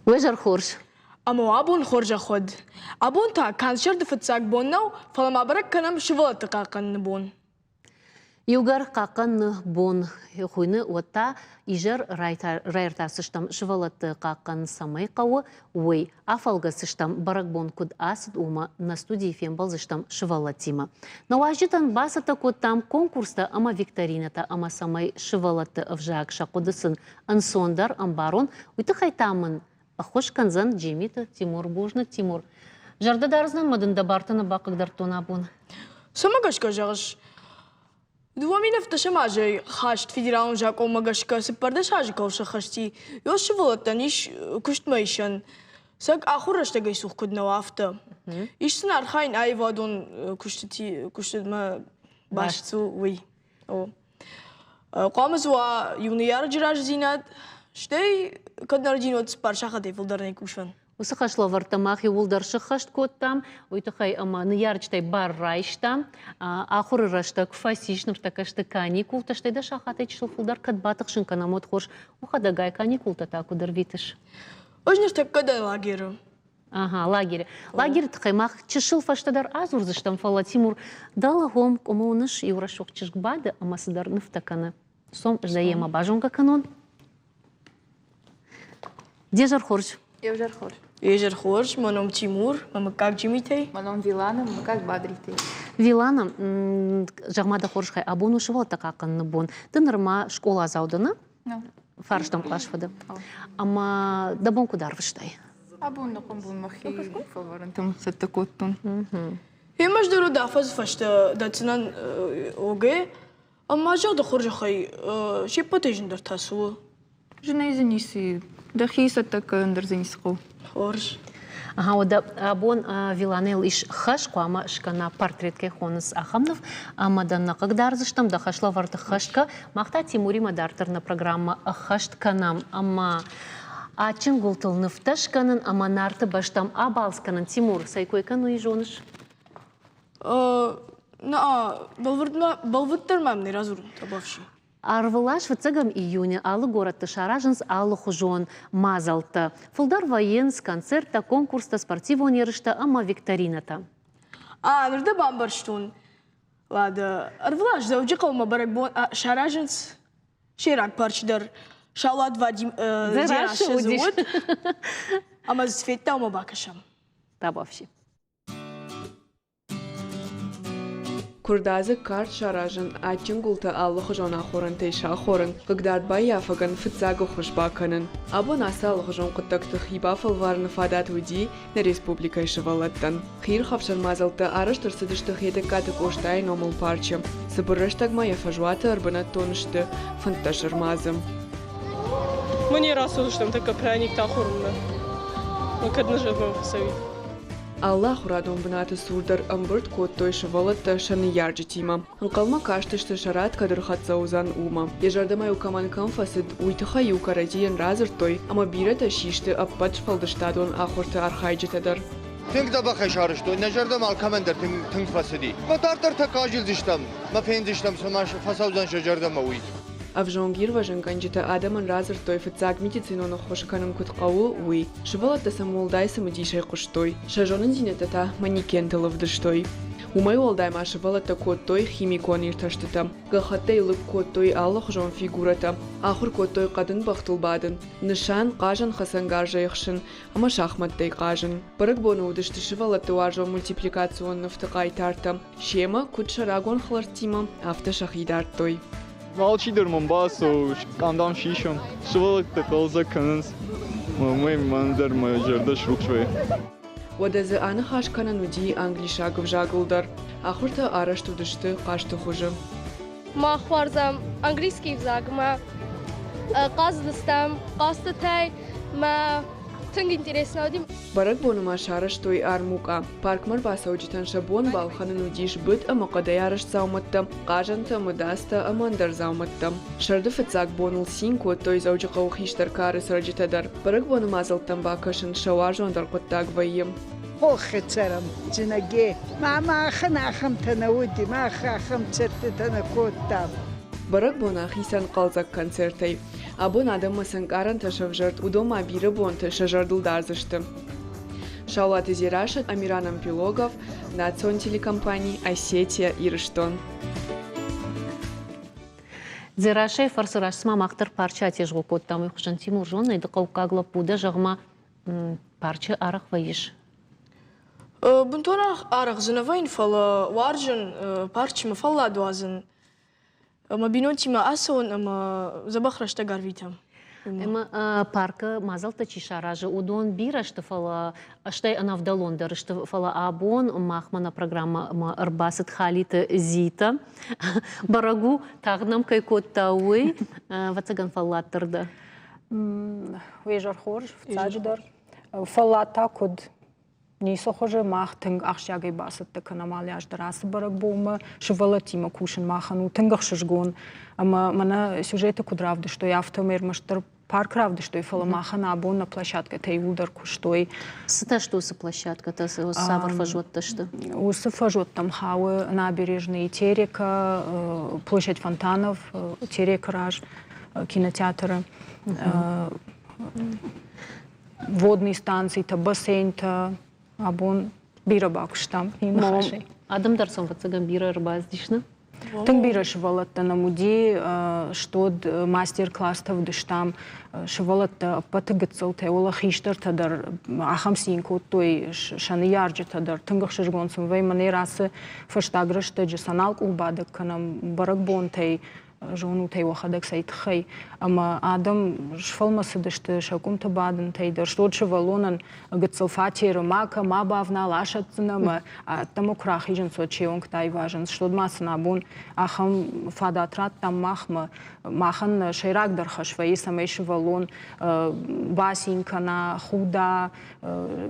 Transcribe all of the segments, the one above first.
Уе зӕр хорз. Ӕмӕ абон хорзӕх уӕд. Абон та канд сӕрды фыццаг бон нӕу, фӕлӕ ма бӕрӕг кӕнӕм сывӕллӕтты хъахъхъӕныны бон. Иугӕр хъахъхъӕныны бон хуыйны, уӕд та изӕр раиртасдзыстӕм сывӕллӕтты хъахъхъӕнын цӕмӕй хъӕуы, уый. Афӕлгӕсдзыстӕм, бӕрӕгбон куыд ацыд, уымӕ нӕ студийы фембӕлдзыстӕм сывӕллӕттимӕ. Нӕ уазджытӕн бацӕттӕ кодтам конкурстӕ ӕмӕ викторинӕтӕ ӕмӕ цӕмӕй сывӕллӕтты ӕвзаг сӕ хъуыды сын ӕнцондӕр ӕмбарон, уый тыххӕй та мын ӕххуыс кӕндзӕн Джимиты Тимур. Бузныг, Тимур. Зӕрдӕ дардзынӕн ма дын дӕ бартӕ нӕ бахъыгдардтон абон. Цӕмӕ гӕсгӕ зӕгъыс? 2017 азы хаст федералон закъонмӕ гӕсгӕ 14 азы кӕуыл сӕххӕсти, йӕ сывӕллӕттӕн ис куыстмӕ исӕн. Сӕ ахуыр рӕстӕгӕй цух куыд нӕу, афтӕ. Ис сын архайын аивадон куыстытмӕ баст у, уый. О. Хъуамӕ дзы уа иу ныййарӕджы разыдзинад, стӕй кӕд нӕрдин, уӕд цыппар сахатӕй фылдӕр нӕй кусӕн. Уыцы хӕслӕвӕрдтӕ мах иууылдӕр сыххӕст кодтам, уый тыххӕй ӕмӕ ныййарджытӕй бар райстам. Ахуыры рӕстӕг фӕцис, ныртӕккӕ сты каникултӕ, стӕй дӕ сахатӕй чысыл фылдӕр кӕд батыхсын кӕнӕм, уӕд хорз. Уӕхӕдӕгай каникултӕ та куыд ӕрвитыс? Ӕз ныртӕккӕ дӕн лагеры. Ага, лагеры. Лагеры тыххӕй мах чысыл фӕстӕдӕр адзурдзыстӕм, фӕлӕ Тимур дӕлӕгом къуымы уыныс, иу рӕсугъд чызг бады ӕмӕ цыдӕр нывтӕ кӕны. Цом, ӕз дӕ йемӕ базонгӕ кӕнон. Де зӕр хорз. Евзӕр хорз. Евзӕр хорз, мӕ ном Тимур, мӕ мыггаг Джимитӕй. Мӕ ном Вилана, мӕ мыггаг Бадритӕй. Вилана, зӕгъ-ма дӕ хорзӕхӕй, абон у сывӕллӕттӕ хъахъхъӕныны бон. Ды нырма скъоладзау дӕ, нӕ? Фарстам кълас фӕдӕ. Ӕмӕ дӕ бон куыд арвыстай? Абон нӕ хъомбон мӕхи фӕлварӕнтӕм цӕттӕ кодтон. Ӕмӕ ӕз дӕр уӕд афӕдзы фӕстӕ дӕтдзынӕн ОГЭ. Ӕмӕ зӕгъ дӕ хорзӕхӕй, се ппӕтӕй зындӕр та цы у? Зынӕй дзы ницы и. Дӕхи цӕттӕ кӕнын дӕр дзы ницы хъӕуы. Хорз. Ага, уӕдӕ абон Виланайыл ис хӕс, хъуамӕ скӕна портрет, кӕй хонынц, ахӕм ныв, ӕмӕ дӕ нӕ хъыгдардзыстӕм, дӕ хӕслӕвӕрды хӕсгӕ. Мах та Тимуримӕ дарддӕр нӕ программӕ ӕххӕст кӕнӕм ӕмӕ адджын гуылтыл нывтӕ скӕнын ӕмӕ Нарты бӕстӕм абалц кӕнын. Тимур, цӕй кой кӕн, уый зоныс? Нӕ, бӕлвырддӕр мӕм не радзурын, табуафси. Ӕрвылаз фыццӕгӕм июны алы горӕтты саразынц алыхуызон мадзӕлттӕ. Фылдӕр вӕййынц концерттӕ, конкурстӕ, спортивон ерыстӕ ӕмӕ викторинӕтӕ. А, ныр дӕ бамбӕрстон. Ладӕ, ӕрвылаз Дзӕуджыхъӕумӕ бӕрӕгбон саразынц сӕйраг парчы дӕр. Саулат Вадим Дзерассӕ дзы уыд. Ӕмӕ дзы федтаумӕ бакӕсӕм. Табуафси. Куырдадзы кард саразын, адджын гуылтӕ алыхуызон ахорӕнтӕй сахорын, хъыгдардбаййафӕгӕн фыццаг ӕххуыс бакӕнын. Абон ацы алыхуызон хъуыддӕгты хи бафӕлварыны фадат уыди нӕ республикӕйы сывӕллӕттӕн. Хиирхӕфсӕн мадзӕлттӕ арӕзт ӕрцыдысты Хетӕгкаты Къостайы номыл парчы. Цыбыр рӕстӕгмӕ йӕ фӕзуаты ӕрбынӕттон сты 15 ӕрмадзы. Мы не рацыдыстӕм тӕккӕ пряниктӕ ахорынмӕ. Кӕд нӕ зӕрдӕмӕ фӕцӕуид. Алы ахуырадон бынаты цур дӕр ӕмбырд кодтой сывӕллӕттӕ сӕ ныййарджытимӕ. Ӕнхъӕлмӕ кастысты, сӕ рад кӕд ӕрхӕццӕ уыдзӕн, уымӕ. Йӕ зӕрдӕмӕ-иу кӕмӕн кӕм фӕцыд, уый тыххӕй-иу кӕрӕдзийӕн радзырдтой, ӕмӕ бирӕтӕ систы ӕппӕт сфӕлдыстадон ахуырты архайджытӕ дӕр. Тынг дзӕбӕхӕй сарӕзтой, нӕ зӕрдӕмӕ алкӕмӕн дӕр тынг, тынг фӕцыди. Мӕ дарддӕр та азилдзыстӕм, мӕ фендзыстӕм, цыма фӕцӕудзӕн сӕ зӕрдӕмӕ, уый. Ӕвзонг ирвӕзынгӕнджытӕ адӕмӕн радзырдтой, фыццаг медицинон ӕххуыс кӕнын куыд хъӕуы, уый. Сывӕллӕттӕ сӕм уӕлдай цымыдисӕй хъуыстой, сӕ зонындзинӕдтӕ та манекентыл ӕвдыстой. Уымӕй уӕлдай ма сывӕллӕттӕ кодтой химикон иртӕстытӕ, гӕххӕттӕй лыг кодтой алыхуызон фигурӕтӕ, ахуыр кодтой хъӕдын бӕхтыл бадын, нысан, хъазӕн хӕцӕнгарзӕй ӕхсын ӕмӕ шахмӕттӕй хъазын. Бӕрӕгбоны уыдысты сывӕллӕтты уарзон мультипликацион нывты хъайтартӕ. Семӕ, куыд сӕ рагон хӕлӕрттимӕ, афтӕ сӕхи дардтой. Алчидӕр мӕм бацӕуы, къам сисӕм. Сывӕллӕттӕ хъӕлдзӕг кӕнынц. Мӕ мӕн дӕр мӕ зӕрдӕ срухс вӕййы. Уӕдӕ дзы аныхас кӕнӕн уыди англисаг ӕвзагыл дӕр. Ахуыртӕ арӕзт уыдысты хъазты хуызы. Мах уарзӕм английский ӕвзагмӕ, хъазыдыстӕм хъазтытӕй мӕ. Тынг интересно уыди. Бӕрӕгбоны ма сарӕзтой армукъа. Паркмӕ ӕрбацӕуджытӕн сӕ бон балхӕнын уыдис быд ӕмӕ хъӕдӕй арӕзт дзаумӕттӕ, хъазӕнтӕ, мыдадзтӕ ӕмӕ ӕндӕр дзаумӕттӕ. Сӕрды фыццаг боныл цин кодтой Дзӕуджыхъӕуы хистӕр кары цӕрджытӕ дӕр. Бӕрӕгбоны мадзӕлттӕм бакӕсын сӕ уарзондӕр хъуыддаг вӕййы. Хохы цӕрӕм, Джинаге. Мӕ махӕн ахӕмтӕ нӕ уыди, мах ахӕм цӕрдтытӕ нӕ кодтам. Бӕрӕгбон ахицӕн хъӕлдзӕг концертӕй. Абон адӕммӕ цы ӕнкъарӕнтӕ сӕвзӕрд, уыдон ма бирӕ бонты сӕ зӕрдыл дардзысты. Саулаты Дзерассӕ, Амиран Ампилогов, национ телекомпани «Осетия Ирыстон». Дзерассӕйы фӕрцы раст цыма мах дӕр парчы атезгъо кодтам, уый хуызӕн Тимур зоны, ды хъӕуккаг лӕппу дӕ, зӕгъ-ма, парчы арӕх вӕййыс? Бынтон арӕх дзы нӕ вӕййын, фӕлӕ уарзын парчы мӕ фӕллад уадзын. Мӕ бинонтимӕ ацӕуын ӕмӕ дзӕбӕх рӕстӕг арвитӕм. Ӕмӕ паркы мадзӕлттӕ чи саразы, уыдон бирӕ сты, фӕлӕ стӕй ӕнӕвдӕлон дӕр сты. Фӕлӕ абон махмӕ нӕ программӕмӕ ӕрбацыд Халиты Зита. Бӕрӕг у, тагъд нӕм кӕй кодта, уый. Ӕвӕццӕгӕн, фӕллад дӕр дӕ. Уе зӕр хорз, фыццаджыдӕр. Фӕллад та куыд? Ницы хуызы мах тынг ахсджиагӕй бацӕттӕ кӕнӕм алы аз дӕр ацы бӕрӕгбонмӕ. Сывӕллӕттимӕ кусын махӕн у тынг ӕхсызгон. Ӕмӕ мӕнӕ сюжеты куыд равдыстой, афтӕмӕй ӕрмӕстдӕр парк равдыстой, фӕлӕ махӕн абон нӕ площадкӕтӕ иууылдӕр куыстой. Цытӕ сты уыцы площадкӕтӕ, цавӕр фӕзуӕттӕ сты? Уыцы фӕзуӕттӕм хауы набережный Терека, площадь Фонтанов, Терекы раз, кинотеатры водные станцитӕ, бассейнтӕ. Абон бирӕ бакуыстам хи ныхасӕй. Адӕм дӕр сӕм фыццагӕн бирӕ ӕрбацыдис, нӕ? Тынг бирӕ сывӕллӕттӕ нӕм уыди, стод мастер-класстӕ уыдыстам. Сывӕллӕттӕ ӕппӕты гыццылтӕ, уӕлӕ хистӕртӕ дӕр ахӕм цин кодтой, сӕ ныййарджытӕ дӕр. Тынг ӕхсызгон сын вӕййы, мӕнӕ ацы фӕстаг рӕстӕджы сӕ нал къулбадӕг кӕнӕм бӕрӕгбонтӕй, зонут ӕй уӕхӕдӕг цӕй тыххӕй. Ӕмӕ адӕм сфӕлмӕцыдысты сӕ къуымты бадынтӕй дӕр. Стод сывӕллонӕн гыццыл фатеры ма кӕ, ма бавнал, асӕтдзынӕ ӕмӕ ӕддӕмӕ куы рахизынц, уӕд се уӕнгтӕ айвазынц. Стод ма сын абон ахӕм фадат радтам махмӕ. Махӕн нӕ сӕйрагдӕр хӕс вӕййы, цӕмӕй сывӕллон бацин кӕна, худа,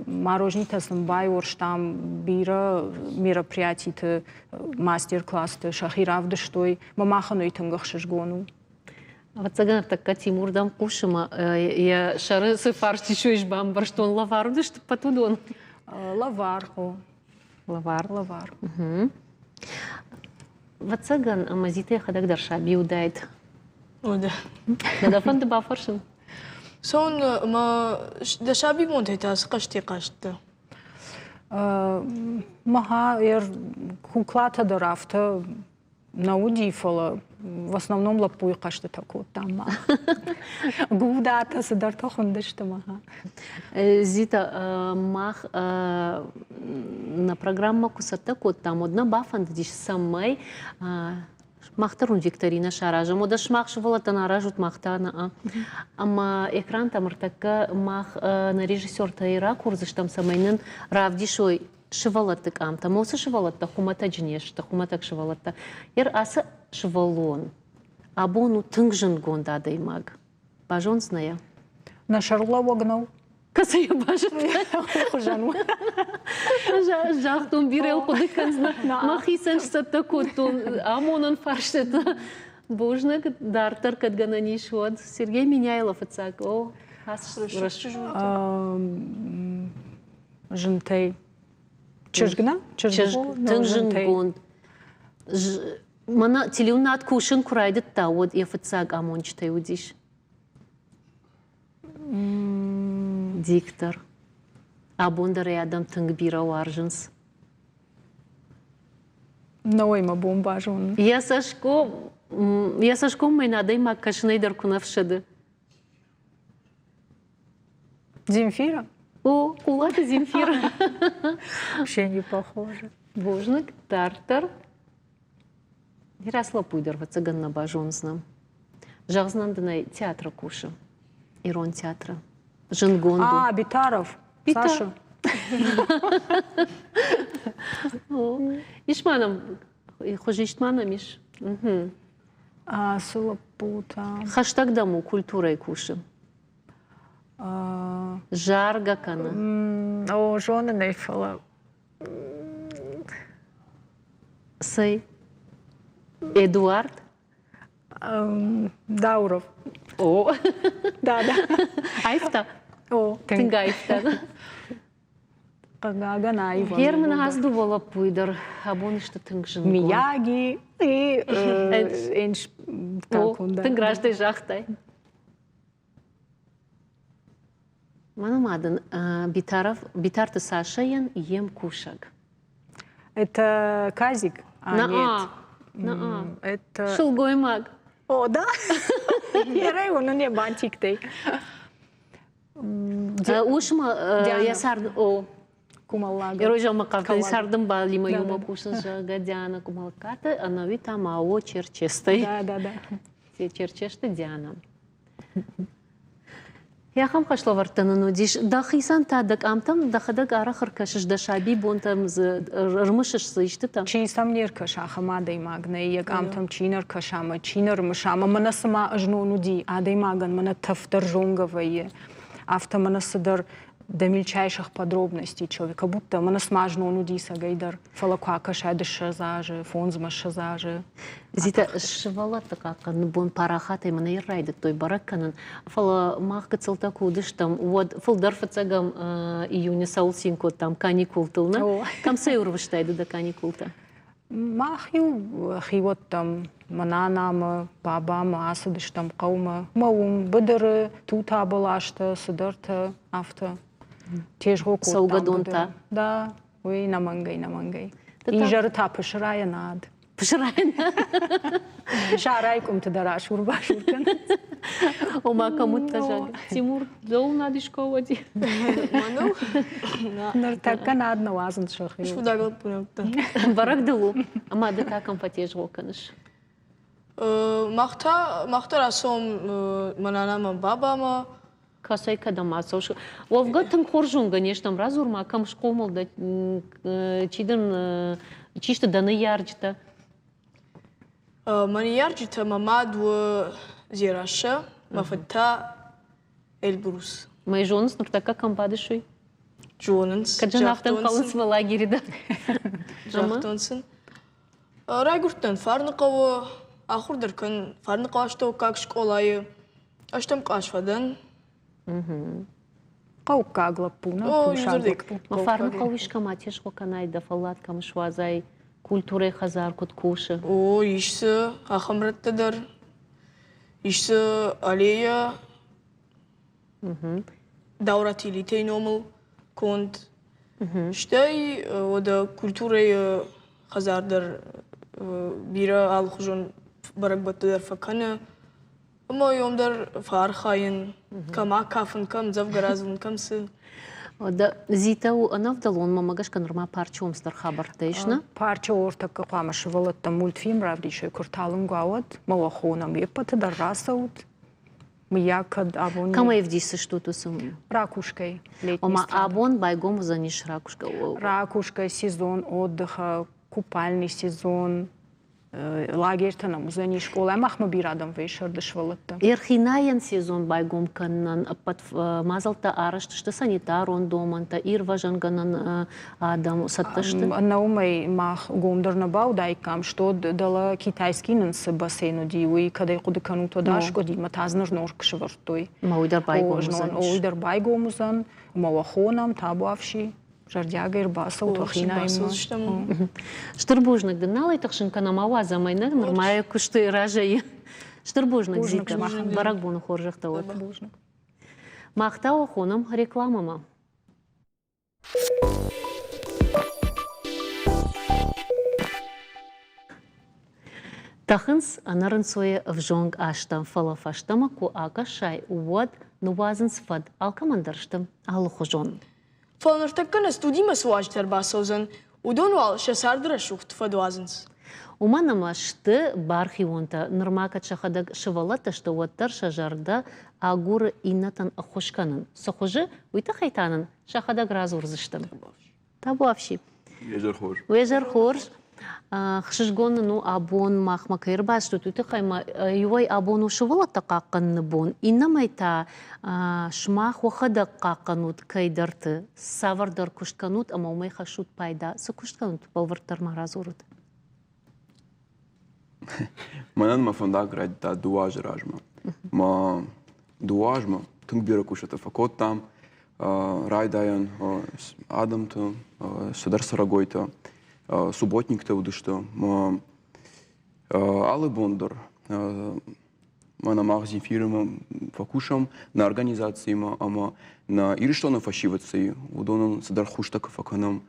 марожнитӕ сын байуӕрстам, бирӕ мероприятиты мастер-классты сӕхи равдыстой. Мӕ махӕн уый тынг ӕхсызгон у. Ӕвӕццӕгӕн, ӕртӕккӕ Тимур дӕм хъусы мӕ йӕ сӕры цы фарст ис, уый бамбӕрстон. Лӕвар уыдысты ӕппӕт уыдон? Лӕвар, о. Лӕвар. Лӕвар. Ӕвӕццӕгӕн, ӕмӕ Зита йӕхӕдӕг дӕр саби уыдаид. О, да. Нӕ дӕ фӕнды бафӕрсын? Сон, мӕ дӕ сабибонтӕй та цы хъазтӕй хъазтдӕ? Мӕ куклатӕ дӕр афтӕ нӕ уыди, фӕлӕ в основном лӕппуйы хъӕзтытӕ кодтам мах. Гудатӕ цыдӕртӕ хуындысты мӕ. Зита, мах нӕ программӕ куы цӕттӕ кодтам, уӕд нӕ бафӕндыдис, цӕмӕй мах дӕр уын викторинӕ саразӕм. Уӕдӕ сымах сывӕллӕттӕн аразут, мах та нӕ. Ӕмӕ экрантӕм ӕртӕккӕ мах нӕ режиссертӕй ракурдзыстӕм, цӕмӕй нын равдисой сывӕллӕтты къамтӕ. Ӕмӕ уыцы сывӕллӕттӕ хуымӕтӕджы не сты, хуымӕтӕг сывӕллӕттӕ. Ер ацы сывӕллон абон у тынг зындгонд адӕймаг. Базондзынӕ йӕ? Нӕ сӕргълӕууӕг нӕу. Кӕцы йӕ базыдтай? Хуызӕн у. Загътон, бирӕ хъуыды кӕндзынӕ. Мӕхицӕн сцӕттӕ кодтон амонӕн фарстытӕ. Бузныг, дарддӕр кӕд гӕнӕн ис, уӕд. Сергей Меняйло фыццаг. О, Зынтӕй. Чызг нӕ? Чызг тынг зындгонд. Мӕнӕ телеуынад кусын куы райдыдта, уӕд йӕ фыццаг амонджытӕй уыдис. Диктор. Абон дӕр ӕй адӕм тынг бирӕ уарзынц. Нӕуӕй мӕ бон базонын. Йӕ цӕсгом, йӕ цӕсгоммӕ йын адӕймаг кӕсынӕй дӕр куы нӕ фсӕды. Земфира? О, Хъулаты Земфира. Вообще не похоже. Бузныг, дарддӕр. Раз лӕппуйы дӕр ӕвӕццӕгӕн нӕ базондзынӕ. Зӕгъдзынӕн дын ӕй, театры кусы. Ирон театры. Зындгонд у. А, Битаров. Саша. Ис ма нӕм, хуызист ма нӕм ис? Ацы лӕппу та... Хӕстӕг дӕм у, культурӕйы кусы. Заргӕ кӕны. О, зонын ӕй, фӕлӕ Цӕй? Эдуард? Дауров. О. Да, да. Аивта? О, тынг аивта. Хъыгагӕн, аив. Герман ацы дыууӕ лӕппуйы дӕр абон сты тынг зындгонд. Мияги и Тынг растӕй загътай. Мӕнӕ ма дын Битаров, Битарты Сашайӕн йе мкусӕг. Это Казик? А, нет. Это... Сылгоймаг. О, да? Ерӕй уынын йӕ бантиктӕй. Ус ма йӕ цард... О, Кумаллага. Ерой хъавтӕн цардӕмбалимӕ иумӕ кусын, зӕгъгӕ, Диана Кумалкаты, ӕнӕуи та ма о Черчестӕй. Да, да, да. Черчесты Диана. Ахӕм хӕслӕвӕрдтӕ нын уыдис. Дӕхицӕн та дӕ къамтӕм дӕхӕдӕг арӕх ӕркӕсыс дӕ сабибонтӕм дзы ӕрмысыс дзы истытӕ? Чи сӕм не ркӕса, ахӕм адӕймаг нӕй. Йӕ къамтӕм чи не ркӕса ӕмӕ чи не рымыса. Ӕмӕ мӕнӕ цыма ӕзнон уыди, адӕймагӕн мӕнӕ тӕф дӕр зонгӕ вӕййы. Афтӕ мӕнӕ цыдӕр до мельчайших подробностей человека, будто мӕнӕ цыма знон уыди цӕгӕйдӕр, фӕлӕ куы акӕсай 20 азы, фондзмӕ 20 азы. Зита, сывӕллӕтты хъахъхъӕныны бон парахатӕй мӕнӕ райдыдтой бӕрӕг кӕнын, фӕлӕ мах гыццылтӕ куы уыдыстӕм, уӕд фылдӕр фыццӕгӕм июны цӕуыл цин кодтам каникултыл, нӕ? Кӕм сӕ ӕрвыстай ды дӕ каникултӕ? Мах-иу хиуӕттӕм, мӕ нанамӕ, бабамӕ ацыдыстӕм хъӕумӕ. Мӕ уым быдыры тута бӕлӕстӕ, цыдӕртӕ, афтӕ. Тезгъо кодтам. Цӕугӕдон та? Да, уый нӕмӕнгӕй, нӕмӕнгӕй. Изӕры та пысырайӕн ад. Пысырайӕн? Сарайы къуымты дӕр асур-басур кӕнынц. Ома кӕм уыдтӕ, зӕгъгӕ. Тимур, дӕуыл над искуы уыди? Мӕныл? Ныртӕккӕ над нӕ уадзынц сӕхи. Сфудаг лӕппу нӕ уыдтӕн. Бӕрӕг дыл у? Ӕмӕ ды та кӕм фӕтезгъо кӕныс? Мах та, мах дӕр ацӕуӕм мӕ нана мӕ бабамӕ. Кӕцӕй кӕдӕм ацӕуыс? Уӕвгӕ тынг хорз зонгӕ не стӕм. Радзур ма, кӕм схъомыл дӕ, чи дын, чи сты дӕ ныййарджытӕ? Мӕ ныййарджытӕ мӕ мад у Дзерассӕ, мӕ фыд та Эльбрус. Мӕ зоныс, ныртӕккӕ кӕм бадыс, уый? Зонынц. Кӕд зын афтӕ ӕнхъӕлынц мӕ лагеры дӕр. Загътон сын. Райгуырдтӕн Фарныхъӕуы, ахуыр дӕр кӕн Фарныхъӕуы астӕуккаг скъолайы. Ӕстӕм кълас фӕдӕн. Хъӕуккаг лӕппу, нӕ кусаг лӕппу. Фарныхъӕуы искӕмӕ тезгъо кӕнай, дӕ фӕллад кӕм суадзай, культурӕйы хӕдзар куыд кусы? О, ис дзы ахӕм рӕттӕ дӕр. Ис дзы аллея, Даураты элитӕйы номыл конд. Стӕй уӕдӕ культурӕйы хӕдзар дӕр бирӕ алыхуызон бӕрӕгбӕттӕ дӕр фӕкӕны. Ӕмӕ уым дӕр фӕархайын, кӕм акафын, кӕм дзӕвгар адзурын, кӕм цы. Зитӕ у ӕнӕвдӕлон, мӕ гӕсгӕ нырма парчы омсдӕр хабӕрттӕ ис, нӕ? Парчы ортӕккӕ хъуамӕ сывӕллӕттӕн мультфильм равдисой, куы рталынг уа, уӕд мӕ уӕ хонӕм, уе ппӕты дӕр рацӕут. Мыййаг, кӕд абон... Кӕмӕй ӕвдисдзыстут уыцы? Ракушкӕй. Ома абон байгом уыдзӕнис ракушкӕ? Ракушкӕ, сезон отдыха, купальный сезон, лагерьтӕ нӕм уыдзӕни скъола. Махмӕ бирӕ адӕм вӕййы сӕрды сывӕллӕттӕ. Ӕрхинайӕн сезон байгом кӕнынӕн ӕппӕт мадзӕлттӕ арӕзт сты санитарон домӕнтӕ, ирвӕзӕнгӕнӕн адӕм цӕттӕ сты? Ӕнӕ уымӕй мах гом дӕр нӕ баудаиккам, что дӕлӕ китайский нын цы бассейн уыди, уый кӕдӕй хъуыды кӕнут, уӕд аскъуыди, мӕ та дзы ныр норк сӕвӕрдтой. Ӕмӕ уый дӕр байгом уыдзӕн? Уый дӕр байгом уыдзӕн, ӕмӕ уӕ хонӕм, табуафси. Зӕрдиагӕй ӕрбацӕут уӕхинаймӕ. Стыр бузныг дын, нал ӕй тыхсын кӕнӕм, ауадзӕм ӕй нӕ, нырма йӕ куысты разӕй. Стыр бузныг, Зита. Бӕрӕгбоны хорзӕх дӕ уӕд. Бузныг. Мах та уӕ хонӕм рекламӕмӕ. Тӕхынц ӕнӕрынцойӕ ӕвзонг азтӕм, фӕлӕ фӕстӕмӕ куы акӕсай, уӕд ныууадзынц фӕд. Алкӕмӕн дӕр сты алыхуызон. Фӕлӕ ныртӕккӕ нӕ студимӕ цы уазджытӕ ӕрбацӕудзӕн, уыдон уал сӕ царды рӕсугъд фӕд уадзынц. Уымӕн ӕмӕ сты бархионтӕ. Нырма кӕд сӕхӕдӕг сывӕллӕттӕ сты, уӕддӕр сӕ зӕрдӕ агуры иннӕтӕн ӕххуыс кӕнын. Цы хуызы, уый тыххӕй та нын сӕхӕдӕг радзурдзысты. Табуафси. Уе зӕр хорз. Уе зӕр хорз. Хсызгон нын у абон махмӕ кӕй ӕрбацыдут, уый тыххӕй ма иуӕй абон у сывӕллӕттӕ хъахъхъӕныны бон, иннӕмӕй та сымах уӕхӕдӕг хъахъхъӕнут кӕйдӕрты, цавӕрдӕр куыст кӕнут ӕмӕ уымӕй хӕссут пайда. Цы куыст кӕнут, бӕлвырддӕр ма радзурут. Мӕнӕн мӕ фӕндаг райдыдта дыууӕ азы размӕ. Мӕ дыууӕ азмӕ тынг бирӕ куыстытӕ фӕкодтам. Райдайӕн адӕмты, цыдӕр цӕрӕгойтӕ, субботниктӕ уыдысты. Алы бон дӕр мӕнӕ мах Земфирӕмӕ фӕкусӕм нӕ организациимӕ ӕмӕ нӕ Ирыстоны фӕсивӕд цы и, уыдонӕн цыдӕр хустӕ куы фӕкӕнӕм.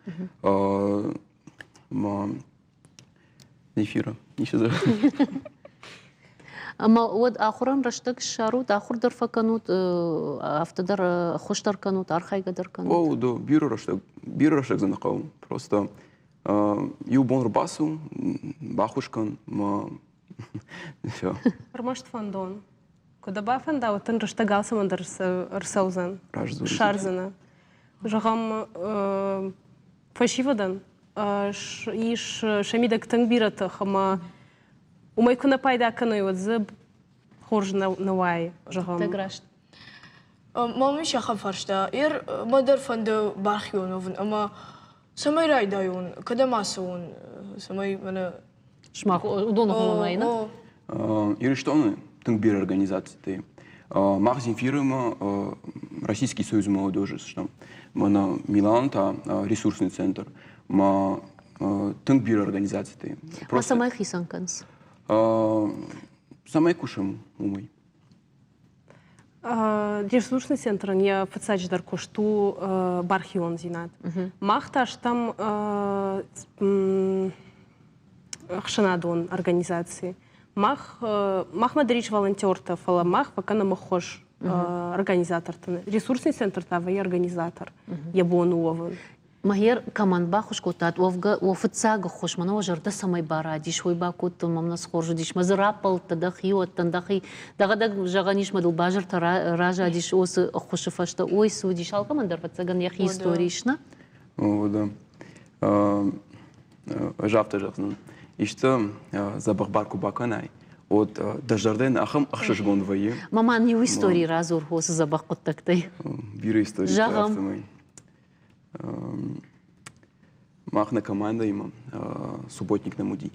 Эфира. Ницы дзы. Ӕмӕ уӕд ахуырӕн рӕстӕг ссарут, ахуыр дӕр фӕкӕнут, афтӕ дӕр ӕххуыс дӕр кӕнут, архайгӕ дӕр кӕнут? О, да, бирӕ рӕстӕг, бирӕ рӕстӕг дзы нӕ хъӕуы. Просто иу бон ӕрбацу, баххуыс кӕн, мӕ все. Ӕрмӕст фӕндон. Куы дӕ бафӕнда, уӕд дын рӕстӕг алцӕмӕн дӕр ӕрцӕудзӕн. Ссардзынӕ. Зӕгъӕм, фӕсивӕдӕн ис сӕ мидӕг тынг бирӕ тых ӕмӕ уымӕй куы нӕ пайда кӕной, уӕд дзы хорз нӕ уайы, зӕгъӕм. Тынг раст. Мӕм ис ахӕм фарста. Ер мӕ дӕр фӕнды бархион уӕвын ӕмӕ цӕмӕй райдайон, кӕдӕм ацӕуон, цӕмӕй мӕнӕ Сымах уыдоны хуымӕй, нӕ? Ирыстоны тынг бирӕ организацитӕ. Мах Земфирымӕ Российский союз молодежи стӕм. Мӕнӕ Милан та ресурсный центр. Ма тынг бирӕ организацитӕ. Ма цӕмӕй хицӕн кӕнынц? Цӕмӕй кусӕм, уымӕй. Ресурсный центрӕн йӕ фыццаджыдӕр куыст у бархиондзинад. Мах та стӕм ӕхсӕнадон организаци. Мах, махмӕ дӕр ис волонтертӕ, фӕлӕ мах фӕкӕнӕм ӕххуыс организатортӕн. Ресурсный центр та вӕййы организатор, йӕ бон у уӕвын. Мӕгер кӕмӕн баххуыс кодтат, уӕвгӕ уӕ фыццаг ӕххуыс мӕнӕ уӕ зӕрдӕ цӕмӕй барадис, уый бакодтон, мӕм нӕ схорз уыдис, мӕ дзы раппӕлдтӕ дӕхиуӕттӕн, дӕхи дӕхӕдӕг зӕгъӕн ис, мӕ дыл базыртӕ разадис уыцы ӕххуысы фӕстӕ. Ой, цы уыдис, алкӕмӕн дӕр ӕвӕццӕгӕн йӕхи истори ис, нӕ? О, да. Ӕз афтӕ зӕгъдзынӕн. Исты дзӕбӕх бар куы бакӕнай, уӕд дӕ зӕрдӕйӕн ахӕм ӕхсызгон вӕййы. Маман иу истори радзур уыцы дзӕбӕх хъуыддӕгтӕй. Бирӕ историтӕ афтӕмӕй. Мах нӕ командӕимӕ субботник нӕм уыди.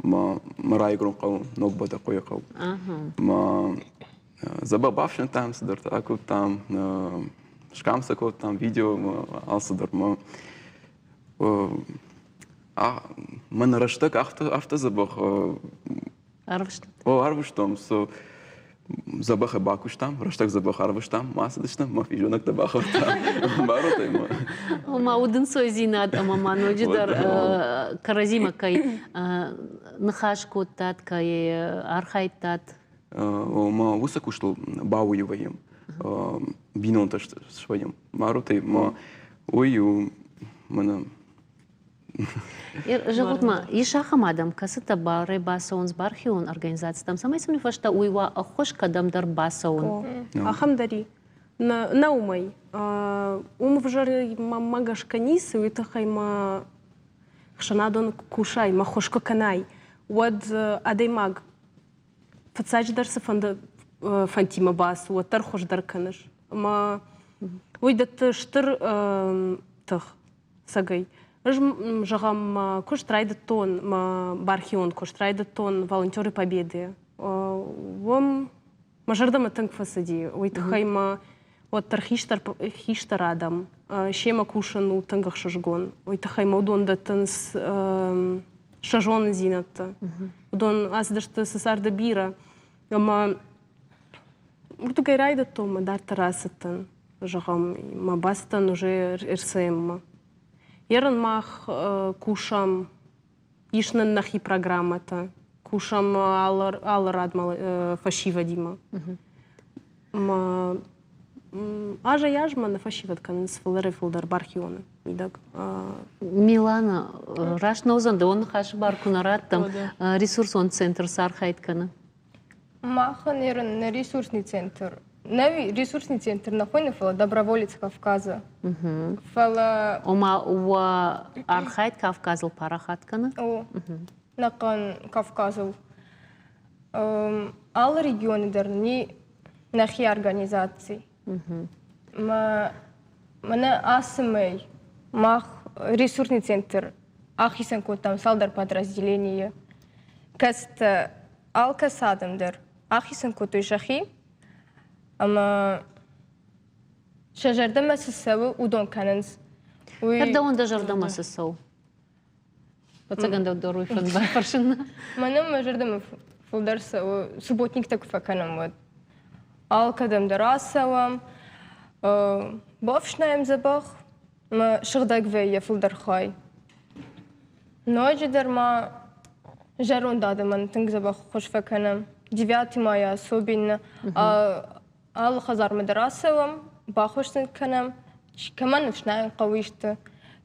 Мӕ райгуырӕн хъӕу Ног Бӕтӕхъойы хъӕу. Мӕ дзӕбӕх бафснайдтам, цыдӕртӕ акодтам, скам сӕ кодтам, видео, алцыдӕр. Мӕ мӕн рӕстӕг афтӕ дзӕбӕх Арвыстат? О, арвыстам. So, дзӕбӕхӕй бакуыстам, рӕстӕг дзӕбӕх арвыстам, ма ацыдыстӕм, мӕ физонӕгтӕ бахордтам. Баротай ма. Ома удынцойдзинад ӕмӕ ма ноджыдӕр кӕрӕдзимӕ кӕй ныхас кодтат, кӕй архайдтат. Ома уыцы куыстыл бауый вӕййӕм, бинонтӕ свӕййӕм. Маротӕй ма уый у мӕнӕ Зӕгъут-ма, ис ахӕм адӕм, кӕцытӕ барӕй бацӕуынц бархион организацитӕм, цӕмӕй сын уый фӕстӕ уый уа ӕххуыс кӕдӕмдӕр бацӕуын? Ахӕм дӕр и. Нӕ уымӕй. Уым ӕвзӕр мӕмӕ гӕсгӕ ницы, уый тыххӕй мӕ ӕхсӕнадон кусай, мӕ ххуыс куы кӕнай, уӕд адӕймаг фыццаджыдӕр цыфӕнды фӕндтимӕ бацу, уӕддӕр хуыздӕр кӕныс. Ӕмӕ уый дӕтты стыр тых. Цӕгӕй. Ӕз, зӕгъӕм, мӕ куыст райдыдтон, мӕ бархион куыст райдыдтон «Волонтеры Победы». Уым мӕ зӕрдӕмӕ тынг фӕцыди. Уый тыххӕй мӕ уӕддӕр хистӕр, хистӕр адӕм семӕ кусын у тынг ӕхсызгон. Уый тыххӕй мӕ уыдон дӕттынц сӕ зонындзинӕдтӕ. Уыдон ацыдысты сӕ царды бирӕ. Ӕмӕ уырдыгӕй райдыдтон мӕ дарддӕр ацыдтӕн. Зӕгъӕм, мӕ бацыдтӕн уже РСМ-мӕ. Ерын мах кусӕм, ис нын нӕхи программӕтӕ, кусӕм алы радмӕ фӕсивӕдимӕ. Ӕмӕ азӕй-азмӕ нӕ фӕсивӕд кӕнынц фылдӕрӕй-фылдӕр бархионы мидӕг. Милана, раст нӕ уыдзӕн, дӕуӕн ныхасы бар куы нӕ раттӕм, ресурсон центр цы архайд кӕны? Махӕн нӕ ресурсный центр. Нӕ ресурсный центр нӕ хуыйны, фӕлӕ Доброволец Кавказа. Фӕлӕ Ома уӕ архайд Кавказыл парахат кӕны? О, нӕхъӕн Кавказыл. Алы регионы дӕр нын нӕхи организаци. Мӕнӕ ацы мӕй мах ресурсный центр ахицӕн кодтам цалдӕр подразделенийы, кӕцытӕ алкӕцы адӕм дӕр ахицӕн кодтой сӕхи ӕмӕ сӕ зӕрдӕмӕ цы цӕуы, уыдон кӕнынц. Уый... Дӕуӕн дӕ зӕрдӕмӕ цы цӕуы? Ӕцӕгӕн дӕу дӕр уый фӕнд бафӕрсын. Мӕнӕн мӕ зӕрдӕмӕ фылдӕр цӕуы, субботниктӕ куы фӕкӕнӕм, уӕд. Алкӕдӕм дӕр ацӕуӕм, бафснайӕм дзӕбӕх, мӕ сыгъдӕг вӕййы фылдӕр хай. Ноджыдӕр ма зӕронд адӕмӕн тынг дзӕбӕх ххуыс фӕкӕнӕм. Девятый мая особенно алы хӕдзармӕ дӕр ацӕуӕм, баххуыс сын кӕнӕм, кӕмӕн ӕфснайын хъӕуы исты,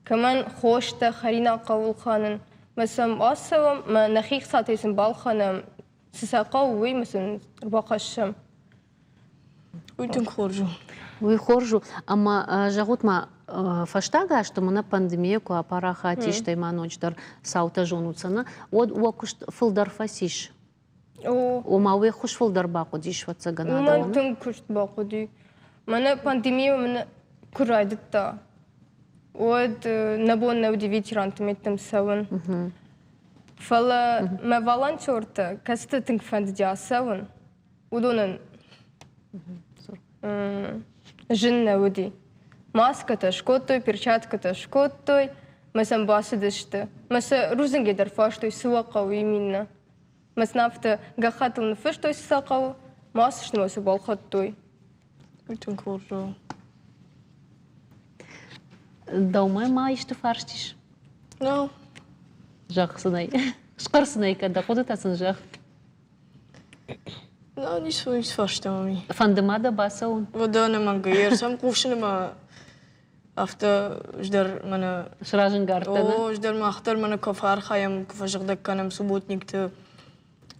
кӕмӕн хостӕ, хӕринаг хъӕуы лхӕнын. Мӕ сӕм ацӕуӕм, мӕ нӕхи хцатӕй сын балхӕнӕм, цы сӕ хъӕуы, уый мӕ сын ӕрбахӕссӕм. Уый тынг хорз у. Уый хорз у. Ӕмӕ зӕгъут-ма, фӕстаг азты мӕнӕ пандемия куы апарахат ис, стӕй ма ноджыдӕр цаутӕ зонут сӕ, уӕд уӕ куыст фылдӕр фӕцис? Ома уе ххуыс фылдӕр бахъуыдис, ӕвӕццӕгӕн, адӕмӕн? Мӕн тынг куыст бахъуыди. Мӕнӕ пандемия мын куы райдыдта, уӕд нӕ бон нӕ уыди ветеранты мидтӕм цӕуын. Фӕлӕ мӕ волонтертӕ, кӕцыты тынг фӕндыди ацӕуын, уыдонӕн зын нӕ уыди. Маскӕтӕ скодтой, перчаткӕтӕ скодтой, мӕ сӕм бацыдысты. Мӕ сӕ рудзынгӕй дӕр фарстой, цы уӕ хъӕуы именно. Мӕ сын афтӕ гӕххӕттыл ныффыстой, цы сӕ хъӕуы, ма цы сты, цы балхӕдтой. Уый тынг хорз у. Дӕумӕ ма исты фарст ис? No. Зӕгъ сын ӕй. Схъӕр сын ӕй кӕн, дӕ хъуыдытӕ сын зӕгъ. No, ницы ницы фарста мӕм. Фӕнды ма дӕ бацӕуын? Уӕдӕ ӕнӕмӕнгӕй. Ӕрсӕм хъусын ӕмӕ афтӕ ӕз дӕр мӕнӕ Сразӕнгард дӕ, О, ӕз дӕр мах дӕр мӕнӕ куы фӕархайӕм, куы фӕсыгъдӕг кӕнӕм субботникты,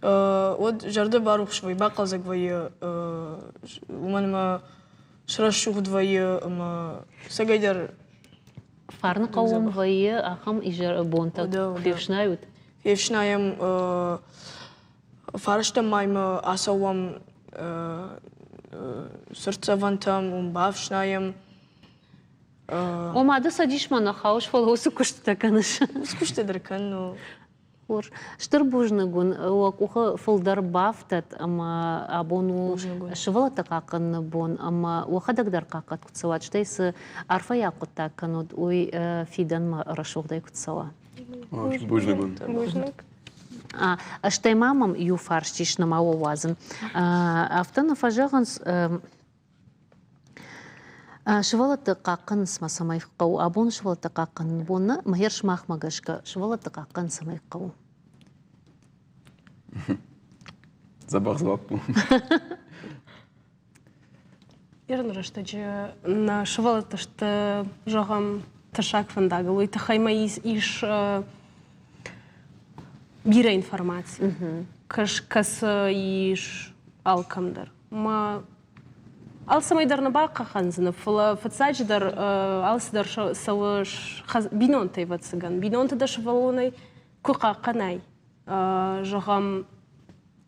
уӕд зӕрдӕ барухс вӕййы, бахъӕлдзӕг вӕййы, уымӕн ӕмӕ срӕсугъд вӕййы ӕмӕ цӕгӕйдӕр Фарны хъӕуон вӕййы ахӕм изӕр бонтӕ фефснайут? Фефснайӕм фарстӕм маймӕ ацӕуӕм цыртдзӕвӕнтӕм, уым бафснайӕм. Ома ды цӕдисмӕ нӕ хауыс, фӕлӕ уыцы куыстытӕ кӕныс. Уыцы куыстытӕ дӕр кӕнын. Хорз. Стыр бузныг уын, уӕ къухы фылдӕр бафтӕд ӕмӕ абон у сывӕллӕтты хъахъхъӕныны бон ӕмӕ уӕхӕдӕг дӕр хъахъхъӕд куыд цӕуат, стӕй цы арфӕйаг хъуыддаг кӕнут, уый фидӕнмӕ рӕсугъдӕй куыд цӕуа. Бузныг уын. Бузныг. Стӕй ма мӕм иу фарст ис, нӕма уӕ уадзын. Афтӕ нӕ фӕзӕгъынц, Сывӕллӕтты хъахъхъӕнынц ма цӕмӕй хъӕуы? Абон сывӕллӕтты хъахъхъӕныны бон нӕ, мӕ сымахмӕ гӕсгӕ сывӕллӕтты хъахъхъӕнын цӕмӕй хъӕуы? Дзӕбӕх дзуапп у. Ирон рӕстӕджы нӕ сывӕллӕттӕ сты, зӕгъӕм, тӕссаг фӕндагыл. Уый тыххӕй ма ис бирӕ информаци, кӕцы ис алкӕмдӕр. Ма алцӕмӕй дӕр нӕ бахъахъхъӕндзынӕ, фӕлӕ фыццаджыдӕр алцыдӕр цӕуы бинонтӕй, ӕвӕццӕгӕн. Бинонты дӕ сывӕллонӕй куы хъахъхъӕнай, зӕгъӕм,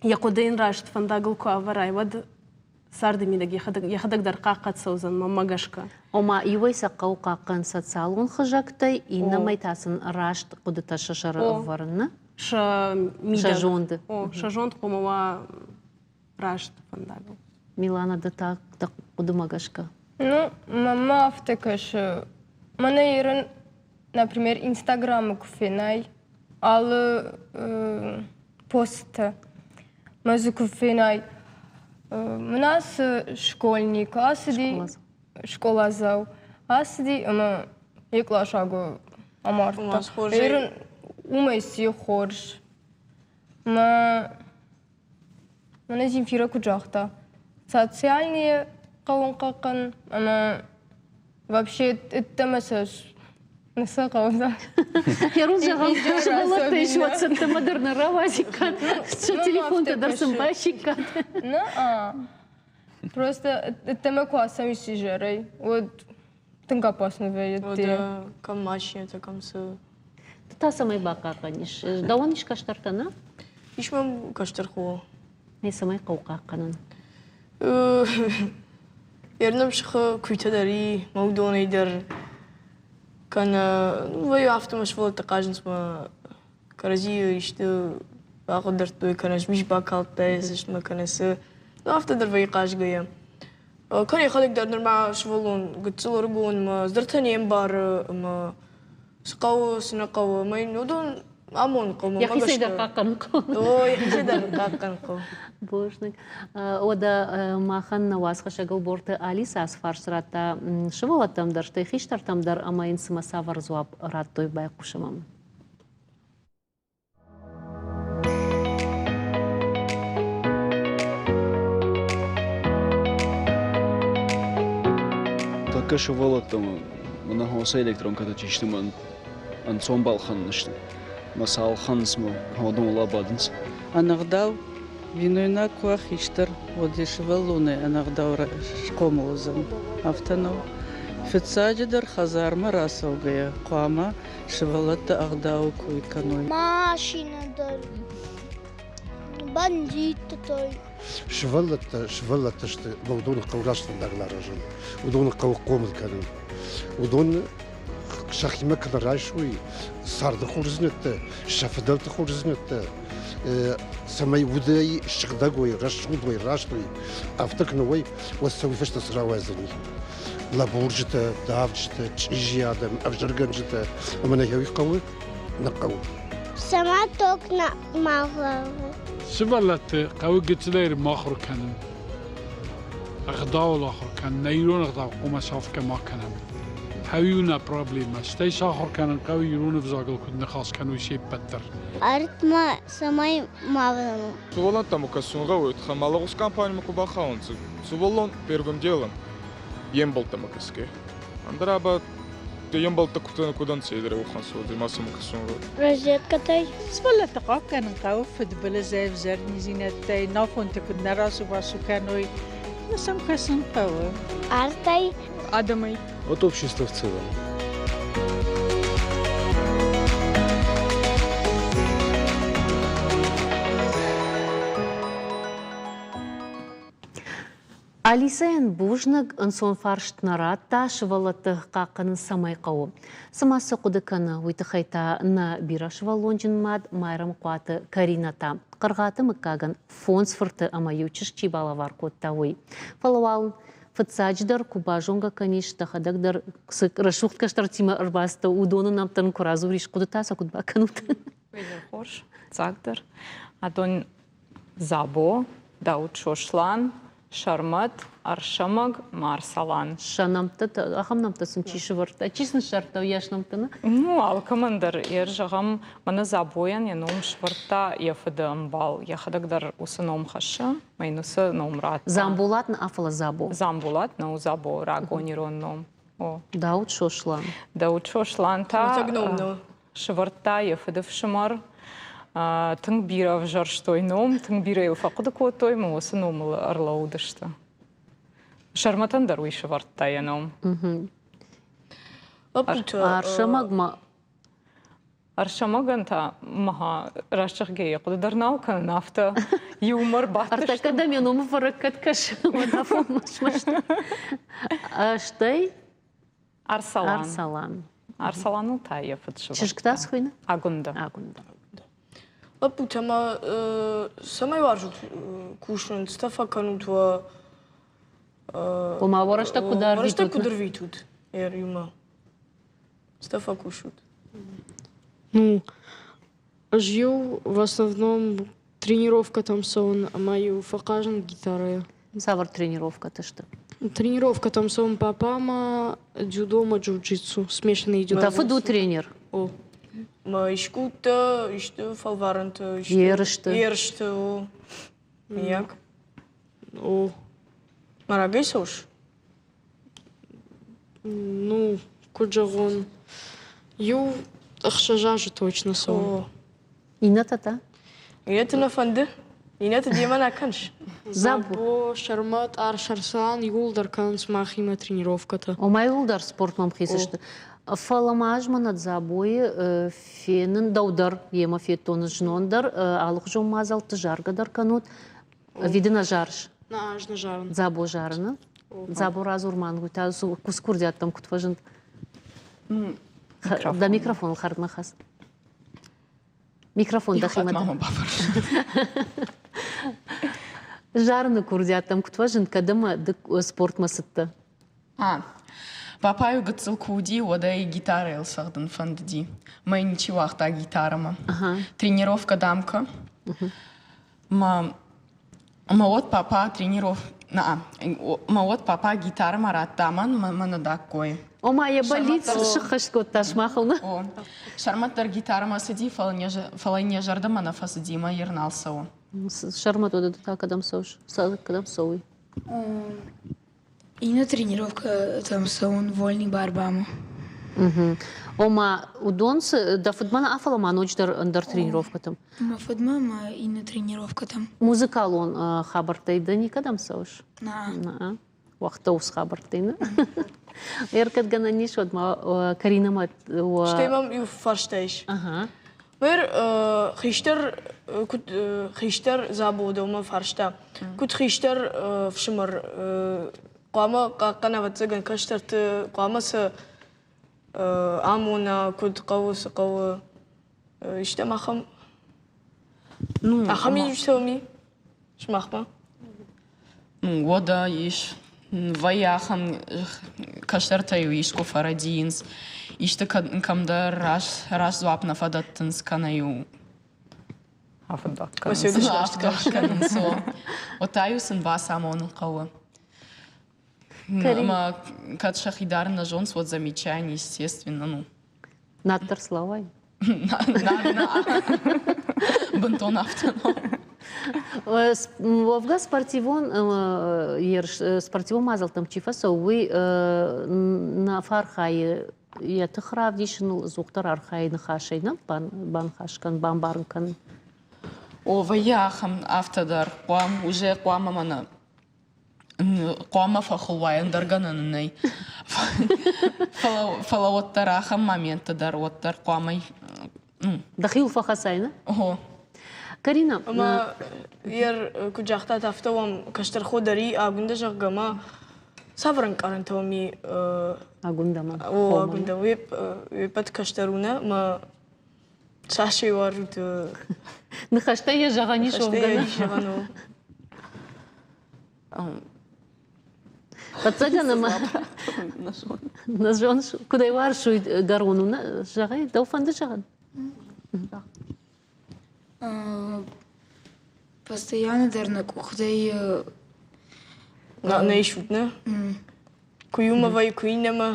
йӕ хъуыды йын раст фӕндагыл куы ӕвӕрай, уӕд царды мидӕг йӕхӕдӕг дӕр хъахъхъӕд цӕудзӕн, мӕнмӕ гӕсгӕ. Ома, иуӕй сӕ хъӕуы хъахъхъӕнын социалон хызӕгтӕй, иннӕмӕй та сын раст хъуыдытӕ сӕ сӕры ӕвӕрын, нӕ? Сӕ мидӕг. Сӕ зонды. О, сӕ зонд хъуамӕ уа раст фӕндагыл. Милана, ды та дӕ хъуыдымӕ гӕсгӕ? Ну, мӕнмӕ афтӕ кӕсы. Мӕнӕ ерын, например, Инстаграмы куы фенай, алы посттӕ, мӕ дзы куы фенай, мын ацы школьник ацыди, скъоладзау ацыди ӕмӕ йӕ къласагы амардта. Ерын уымӕй сси хорз. Мӕ Мӕнӕ Земфира куыд загъта, социальные хъӕуын хъахъхъӕн ӕмӕ вообще ӕддӕмӕ сӕ сӕ хъӕуы. Ерун зӕгъӕм, сывӕллӕттӕ ис, уӕд сӕ дӕр нӕ рауадзиккат, сӕ телефонтӕ дӕр сын байсиккат. Нӕ. Просто ӕддӕмӕ куы ацӕуис изӕрӕй, уӕд тынг опасно вӕййы. Кӕм машинӕтӕ, кӕм цы. Ды та цӕмӕй бахъахъхъӕнис? Дӕуӕн ис кӕстӕртӕ, нӕ? Ис мӕм кӕстӕр хо. Нӕ цӕмӕй хъӕуы хъахъхъӕнын? Ернӕм сыхы куыйтӕ дӕр и, мӕ уыдонӕй дӕр кӕнӕ вӕййы афтӕ мӕ сывӕллӕттӕ хъазынц мӕ кӕрӕдзийы исты бахъыгдардтой кӕнӕ змис бакалдтай цӕстмӕ кӕнӕ цы. Ну, афтӕ дӕр вӕййы хъазгӕйӕ. Кӕнӕ йӕхӕдӕг дӕр нырма сывӕллон гыццыл ӕрыгон ӕмӕ дзырдтӕ не мбары ӕмӕ цы хъӕуы, цы нӕ хъӕуы. Ӕмӕ йын уыдон амонын хъӕуы. Йӕхицӕй дӕр хъахъхъӕнын хъӕуы. О, йӕхицӕй дӕр хъахъхъӕнын хъӕуы. Бузныг. Уӕдӕ махӕн нӕ уацхӕссӕг Ӕлборты Алиса ацы фарст радта сывӕллӕттӕм дӕр, стӕй хистӕртӕм дӕр ӕмӕ йын цымӕ цавӕр дзуапп радтой, байхъусӕм ӕм. Тӕккӕ сывӕллӕттӕм мӕнӕ хосы электронкӕтӕ чи сты, мӕн ӕнцон балхӕнын сты. Мӕ сӕ ӕлхӕнынц мӕ уыдоныл абадынц. Ӕнӕгъдау бинойнаг куы уа хистӕр, уӕд йӕ сывӕллонӕй ӕнӕгъдау схъомыл уыдзӕн. Афтӕ нӕу? Фыццаджыдӕр хӕдзармӕ рацӕугӕйӕ хъуамӕ сывӕллӕттӕ ӕгъдауы кой кӕной. Машинӕ дӕр, бандитты дӕр. Сывӕллӕттӕ сывӕллӕттӕ сты, ӕмӕ уыдоны хъӕуы раст фӕндагыл аразын, уыдоны хъӕуы хъомыл кӕнын. Уыдон сӕхимӕ кӕд райсой царды хорздзинӕдтӕ, сӕ фыдӕлты хорздзинӕдтӕ, цӕмӕй удӕй сыгъдӕг уой, рӕсугъд уой, раст уой, афтӕ куы нӕ уой, уӕд сӕ уый фӕстӕ цы рауайдзӕни? Лӕбурджытӕ, давджытӕ, чъизи адӕм, ӕвзӕргӕнджытӕ ӕмӕ нӕ уый хъӕуы? Нӕ хъӕуы. Сама ток на махуы. Сывӕллӕтты хъӕуы гыццылӕй махуыр кӕнын. Ӕгъдауыл ахуыр кӕнын, нӕ ирон ӕгъдау хъуамӕ сафгӕ ма кӕнӕм. Хъӕуы нӕ проблемӕ, стӕй сахуыр кӕнын хъӕуы ирон ӕвзагыл куыд ныхас кӕной се ппӕт дӕр. Артма цӕмӕй ма Сувӕллӕнттӕмӕ кӕсун гъӕуй, ӕма лӕгъуз компанимӕ ку бахаунцӕ, сувӕллон первым делом е мбӕлттӕмӕ кӕсгӕй. Ӕндӕра ба е мбӕлттӕ куд ӕнцӕ, е уӕхӕн суодзӕй, ма сӕмӕ кӕсун гъӕуй. Розеткӕтӕй. Сывӕллӕтты хъахъхъӕнын хъӕуы фыдбылызӕй, ӕвзӕрниздзинӕдтӕй, нафонты куыд нӕ рацу-бацу кӕной, ӕмӕ сӕм кӕсын хъӕуы. Артӕй. Адӕмӕй. От общества в целом. Алисӕйӕн бузныг ӕнцон фарст нӕ радта, сывӕллӕтты хъахъхъӕнын цӕмӕй хъӕуы. Цыма цы хъуыды кӕны, уый тыххӕй та нӕ бирӕсывӕллонджын мад Майрӕмхъуаты Каринӕ та Хъыргъаты мыггагӕн фондз фырты ӕмӕ иу чызг чи балӕвар кодта, уый. Фӕлӕ уал фыццаджыдӕр куы базонгӕ кӕнис, дӕхӕдӕг дӕр цы рӕсугъд кӕстӕртимӕ ӕрбацыдтӕ, уыдоны нӕмттӕн куы радзурис, хъуыды та сӕ куыд бакӕнут? Хорз, дзагдӕр. Адон Дзабо, Дауыт Сослан, Сӕрмӕт, Ӕрсӕмӕг, Марсалан. Сӕ нӕмттӕ, ахӕм нӕмттӕ сын чи сывӕрдта? Чи сын ссардта уыйас нӕмттӕ, нӕ? Ну, алкӕмӕн дӕр, йӕ зӕгъӕм, мӕнӕ Дзабойӕн йӕ ном сывӕрдта йӕ фыды ӕмбал. Йӕхӕдӕг дӕр уыцы ном хӕссы, мӕ йын уыцы ном радта. Дзамболат нӕ, фӕлӕ Дзабо. Дзамболат нӕу Дзабо, рагон ирон ном. О. Дауыт Сослан. Дауыт Сослан та сывӕрдта йӕ фыды фсымӕр. Тынг бирӕ ӕвзӕрстой ном, тынг бирӕ йыл фӕхъуыды кодтой ӕмӕ уыцы номыл ӕрлӕууыдысты. Сӕрмӕтӕн дӕр уый сывӕрдта йӕ ном. Арсӕмӕг ма Арсӕмӕгӕн та мӕ раст зӕгъгӕйӕ йӕ хъуыды дӕр нал кӕнын, афтӕ иумӕ рбадтысты. Ӕртӕккӕ дӕм йӕ номы фӕрӕг кӕд кӕсы, уӕд афонмӕ смӕсты. Стӕй Арсалан. Арсалан. Арсаланыл та йӕ фыд сывӕрдта. Чызг та цы хуыйны? Агуында. Агуында. Лӕппутӕ ма цӕмӕй уарзут кусын, цытӕ фӕкӕнут уӕ Ома уӕ рӕстӕг куыд ӕрвитут? Рӕстӕг куыд ӕрвитут иумӕ? Цытӕ фӕкусут? Ну, ӕз-иу в основном тренировкӕтӕм цӕуын ӕмӕ-иу фӕхъазын гитарӕйӕ. Цавӕр тренировкӕтӕ сты? Тренировкӕтӕм цӕуын папӕмӕ, дзюдомӕ, джиу-джитсу, смешанный идет. Дӕ фыд у тренер? О. Ма искуыдтӕ, исты фӕлварӕнты, Ерысты. Ерысты, о. Миййаг? О. Ма рагӕй цӕуыс? Ну, куыд зӕгъон, иу ӕхсӕз азы точно цӕуын. Иннӕтӕ та? Иннӕты нӕ фӕнды? Иннӕты демӕ нӕ кӕныс? Дзабо, Сӕрмӕт, Арсарсан иууылдӕр кӕнынц махимӕ тренировкӕтӕ. Ома иууылдӕр спортмӕ ӕмхиц сты. Фӕлӕ ма ӕз мӕнӕ Дзабойы фенын дӕу дӕр йемӕ федтон знон дӕр алыхуызон мадзӕлтты заргӕ дӕр кӕнут. Ӕви ды нӕ зарыс? Нӕ, ӕз нӕ зарын. Дзабо зарыны? Дзабо радзур ма уый та куыдз курдиаттӕм куыд фӕзынд? Дӕ микрофоныл хӕрдмӕ хӕц. Микрофон дӕхимӕ. Мама бафӕрс. Зарыны курдиаттӕм куыд фӕзынд, кӕд ӕмӕ ды спортмӕ цыдтӕ? А, папа-иу гыццыл куы уыди, уӕд ӕй гитарӕйыл цӕгъдын фӕндыди. Мӕ ничи уагъта гитарӕмӕ. Тренировкӕ дам кӕ. Мӕ мӕ уӕд папа трениров на мӕ уӕд папа гитарӕмӕ радта мӕн мӕ нӕ даккой. Ома йӕ бӕллиц сыххӕст кодта сымахыл, нӕ? О, Сӕрмӕт дӕр гитарӕмӕ цыди, фӕлӕ йын йӕ зӕрдӕмӕ нӕ фӕцыди мӕ йыр нал цӕуы. Сӕрмӕт, уӕдӕ ды та кӕдӕм цӕуыс? Кӕдӕм цӕуй? Иннӕ тренировкӕтӕм цӕуын вольный борьбамӕ. Ома, уыдон цы дӕ фыдмӕ нӕ фӕлӕ ма ноджыдӕр ӕндӕр тренировкӕтӕм? Мӕ фыдмӕ ӕмӕ иннӕ тренировкӕтӕм. Музыкалон хабӕрттӕй ды никӕдӕм цӕуыс? Нӕ. Уӕхтӕ ус хабӕрттӕй нӕ? Ӕркӕд гӕнӕн ис, уӕд ма Каринӕмӕ Стӕй мӕм иу фарста ис. Мэр хистӕр куыд хистӕр Дзабо дӕумӕ фарста. Куыд хистӕр фсымӕр хъуамӕ хъахъхъӕна, ӕвӕццӕгӕн, кӕстӕрты хъуамӕ сӕ амона, куыд хъӕуы, цы хъӕуы. Истӕм ахӕм ахӕм миниуджытӕ уым и сымахмӕ? Уӕдӕ ис. Вӕййы ахӕм кӕстӕртӕ-иу искуы фӕрӕдийынц, исты кӕмдӕр раст дзуапп нӕ фӕдӕттынц, кӕнӕ-иу Афӕддаг кӕнынц. Уӕд та-иу сын бацамонын хъӕуы. Ӕмӕ кӕд сӕхи дарын нӕ зонынц, уӕд замечание, естественно, ну. Наддӕр слауай. Бынтон афтӕ Уӕвгӕ спортивон ерыс, спортивон мадзӕлттӕм чи фӕцӕуы, уый нӕ фӕархайы йӕ тых равдисыныл, ӕдзухдӕр архайы ныхасӕй нӕ баныхас кӕн, бамбарын кӕн. О, вӕййы ахӕм афтӕ дӕр. Уже хъуамӕ мӕнӕ хъуамӕ фӕхыл уай, ӕндӕр гӕнӕн нӕй. Фӕлӕ уӕддӕр ахӕм моментты дӕр уӕддӕр хъуамӕ Дӕхиуыл фӕхӕцай, нӕ? Ого. Карина, Ӕмӕ ер куыд загътат, афтӕ уӕм кӕстӕр хо дӕр и Агуындӕ, зӕгъгӕ, ма цавӕр ӕнкъарӕнтӕ уӕм и Агуындӕмӕ? О, Агуындӕ, уе ппӕт кӕстӕр у, нӕ? Ӕмӕ цас ӕй уарзут? Ныхӕстӕ йӕ зӕгъӕн ис, Ныхӕстӕ йӕ ис зӕгъӕн, о. Ӕвӕццӕгӕн ӕмӕ нӕ зоныс, куыд ӕй уарзыс, уый гӕрон у, нӕ зӕгъай, дӕу фӕнды зӕгъын? Постоянно дӕр нӕ къухтӕй Нӕ исут, нӕ? Куы иумӕ вӕййы, куы иннӕмӕ.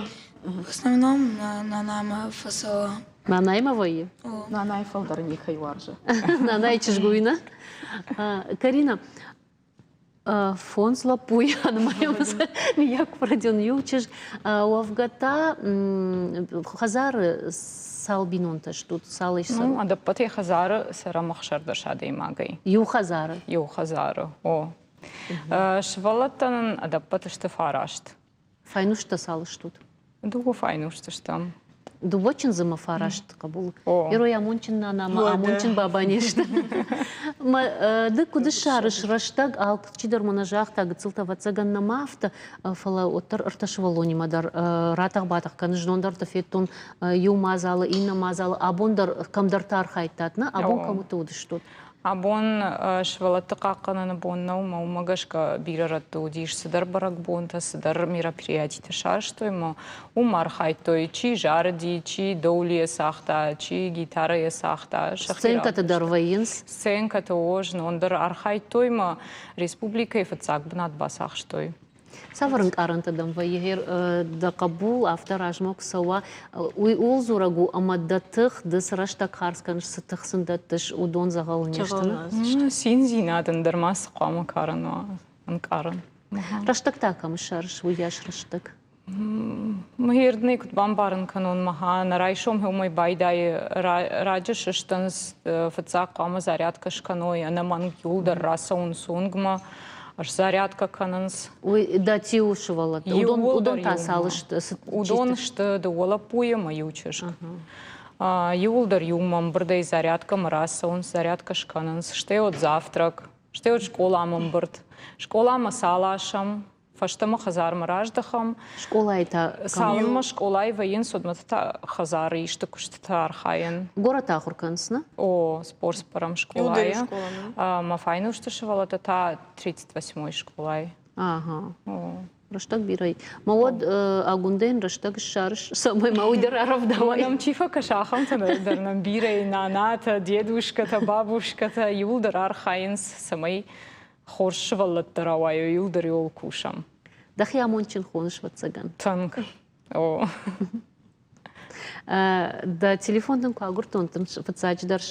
В основном нанамӕ фӕцӕуы. Нанаймӕ вӕййы? Нанайы фылдӕр никӕй уарзы. Нанайы чызг уый, нӕ? Карина, фондз лӕппуйы нымайӕм, миййаг куы иу чызг. Уӕвгӕ та хӕдзары цал бинонтӕ стут, цал ис? Ну, ӕдӕппӕтӕй хӕдзары цӕрӕм 16 адӕймагӕй. Иу хӕдзары? Иу хӕдзары, о. Сывӕллӕттӕ нын ӕдӕппӕт сты фараст. Файнустӕ цал стут? Дыууӕ файнусты стӕм. Дыууӕ чындзы мӕ фараст хъӕбул. Ирой амонджын нана ӕмӕ амонджын баба не сты. Ды куыд ссарыс рӕстӕг, алчидӕр мӕ нӕ загъта, гыццылтӕ ӕвӕццӕгӕн нӕма афтӕ, фӕлӕ уӕддӕр ӕртӕ сывӕллонимӕ дӕр ратӕх-батӕх кӕны. Знон дӕр дӕ федтон иу мадзалы, иннӕ мадзалы. Абон дӕр кӕмдӕрты архайдтат, нӕ? Абон кӕмыты уыдыстут? Абон сывӕллӕтты хъахъхъӕныны бон нӕу, ӕмӕ уымӕ гӕсгӕ бирӕ рӕтты уыдис цыдӕр бӕрӕгбонтӕ, цыдӕр мероприятитӕ сарӕзтой ӕмӕ уым архайдтой, чи зарыди, чи доулийӕ цагъта, чи гитарӕйӕ цагъта. Сценкӕты дӕр вӕййынц? Сценкӕты, о, знон дӕр архайдтой ӕмӕ республикӕйы фыццаг бынат бацахстой. Цавӕр ӕнкъарӕнтӕ дӕм вӕййы, дӕ хъӕбул афтӕ размӕ куы цӕуа, уый ууыл дзурӕг у, ӕмӕ дӕ тых, ды цы рӕстӕг хардз кӕныс, цы тых сын дӕттыс, уыдон дзӕгъӕлы не сты? Циндзинад ӕндӕр ма цы хъуамӕ карын уа, ӕнкъарын. Рӕстӕг та кӕм ссарыс, уыйас рӕстӕг? Мӕ куыд бамбарын кӕнон, мӕ нӕ райсом уымӕй байдайы раджы сыстынц, фыццаг хъуамӕ зарядкӕ скӕной, ӕнӕмӕнг иуылдӕр рацӕуынц уынгмӕ. Зарядка кӕнынц. Уый дӕ тиу сывӕллӕттӕ. Уыдон та цал сты? Уыдон сты дыууӕ лӕппуйы ӕмӕ иу чызг. Иууылдӕр иумӕ ӕмбырдӕй зарядкӕмӕ рацӕуынц, зарядкӕ скӕнынц, стӕй уӕд завтрак, стӕй уӕд скъоламӕ ӕмбырд. Скъоламӕ сӕ аласӕм, фӕстӕмӕ хӕдзармӕ раздӕхӕм. Скъолайы та Цалынмӕ скъолайы вӕййынц, уӕдмӕ та хӕдзары исты куыстыты архайын. Горӕты ахуыр кӕнынц, нӕ? О, спорт скъолайы. Мӕ файнусты сывӕллӕттӕ та 38-й скъолайы. Ага. Рӕстӕг бирӕ. Мӕ уӕд Агундӕн рӕстӕг ссарыс, цӕмӕй ма уый дӕр арӕвдауай. Нӕм чи фӕкӕса, ахӕмтӕ дӕр нӕм бирӕ нанатӕ, дедушкӕтӕ, бабушкӕтӕ иууылдӕр архайынц, цӕмӕй хорз сывӕллӕттӕ рауайой, иууылдӕр иуыл кусӕм. Дӕхи амондджын хоныс, ӕвӕццӕгӕн. Тынг. О. Дӕ телефон дын куы агуырдтон, фыццаджыдӕр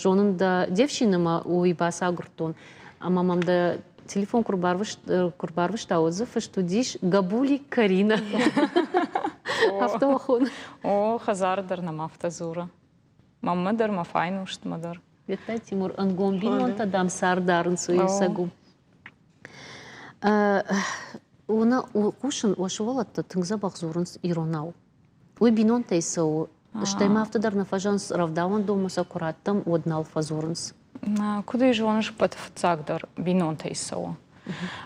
зонын дӕ де фсины мӕ уый бацагуырдтон. Ӕмӕ мӕм дӕ телефон куы рбарвыста, уӕд дзы фыст уыдис Габули Карина. Афтӕ уӕ хоны? О, хӕдзары дӕр нӕм афтӕ дзуры. Маммӕ дӕр, мӕ файнустмӕ дӕр. Федтай, Тимур, ӕнгом бинонтӕ, дам, цард дарынц, уый ӕцӕг у. Уына хъусын, уӕ сывӕллӕттӕ тынг дзӕбӕх дзурынц иронау. Уый бинонтӕй цӕуы, стӕй ма афтӕ дӕр нӕ фӕзӕгъынц, рӕвдауӕндонмӕ сӕ куы раттӕм, уӕд нал фӕдзурынц. Куыд ӕй зоныс, ӕппӕты фыццагдӕр бинонтӕй цӕуы.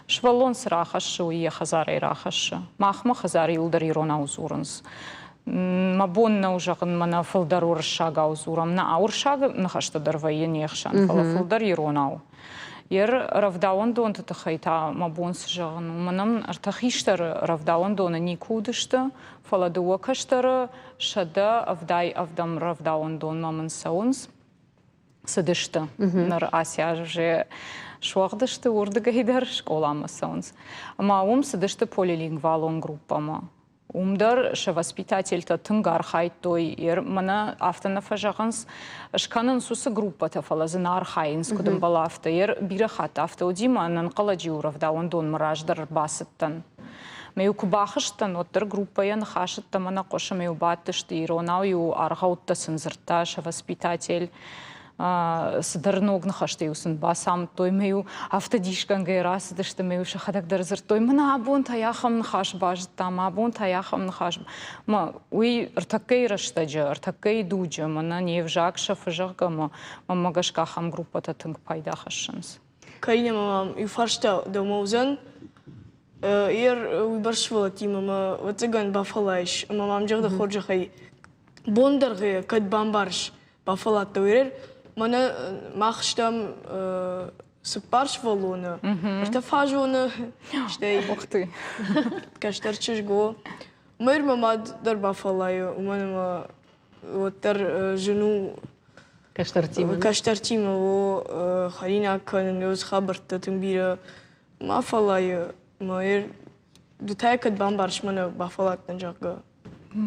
Сывӕллон цы рахӕссы, уый йӕ хӕдзарӕй рахӕссы. Махмӕ хӕдзары иуылдӕр иронау дзурынц. Мӕ бон нӕу зӕгъын, мӕнӕ фылдӕр уырыссагау дзурӕм. Нӕ, уырыссаг ныхӕстӕ дӕр вӕййы не хсӕн, фӕлӕ фылдӕр иронау. Йе рӕвдауӕндонты тыххӕй та мӕ бон цы зӕгъын у, мӕнӕн ӕртӕ хистӕры рӕвдауӕндоны никуы уыдысты, фӕлӕ дыууӕ кӕстӕры 177 рӕвдауӕндонмӕ мын цӕуынц. Цыдысты. Ныр ацы аз уже суӕгъд сты уырдыгӕй дӕр скъоламӕ цӕуынц. Ӕмӕ уым цыдысты полилингвалон группӕмӕ. Уым дӕр сӕ воспитательтӕ тынг архайдтой. Мӕнӕ афтӕ нӕ фӕзӕгъынц, скӕнынц уыцы группӕтӕ, фӕлӕ дзы нӕ архайынц, куыд ӕмбӕлы, афтӕ. Бирӕ хатт афтӕ уыди, мӕ ӕнӕнхъӕлӕджы-иу рӕвдауӕндонмӕ раздӕр ӕрбацыдтӕн. Мӕ-иу куы бахызтӕн, уӕддӕр группӕйӕ ныхасыдтӕн ӕмӕ нӕ хъуысы, мӕ-иу бадтысты иронау-иу аргъӕуттӕ сын дзырдта сӕ воспитатель. Цыдӕр ног ныхӕстӕ-иу сын бацамыдтой, мӕ-иу афтӕ дисгӕнгӕ рацыдысты, мӕ-иу сӕхӕдӕг дӕр дзырдтой, мӕнӕ абон та ахӕм ныхас базыдтам, абон та ахӕм ныхас. Мӕ уый ӕртӕккӕйы рӕстӕджы, ӕртӕккӕйы дуджы мӕнӕ не взаг сӕфы, зӕгъгӕ, мӕ мӕнмӕ гӕсгӕ ахӕм группӕтӕ тынг пайда хӕссынц. Каринӕ мӕм иу фарста дӕумӕ уыдзӕн. Ер уыйбӕрц сывӕллӕттимӕ мӕ ӕвӕццӕгӕн бафӕллайыс ӕмӕ мӕм зӕгъ дӕ хорзӕхӕй, бон дӕргъы кӕд бамбарыс, бафӕлладтӕ уый мӕнӕ мах стӕм цыппар сывӕллоны, ӕртӕ фазоны, стӕй кӕстӕр чызг у. Мэр мӕ мад дӕр бафӕллайы, уымӕн ӕмӕ уӕддӕр зын у кӕстӕртимӕ. Кӕстӕртимӕ у хӕринаг кӕнын, уыцы хабӕрттӕ тынг бирӕ ма фӕллайы. Мэр ды та кӕд бамбарыс мӕнӕ бафӕлладтӕн, зӕгъгӕ.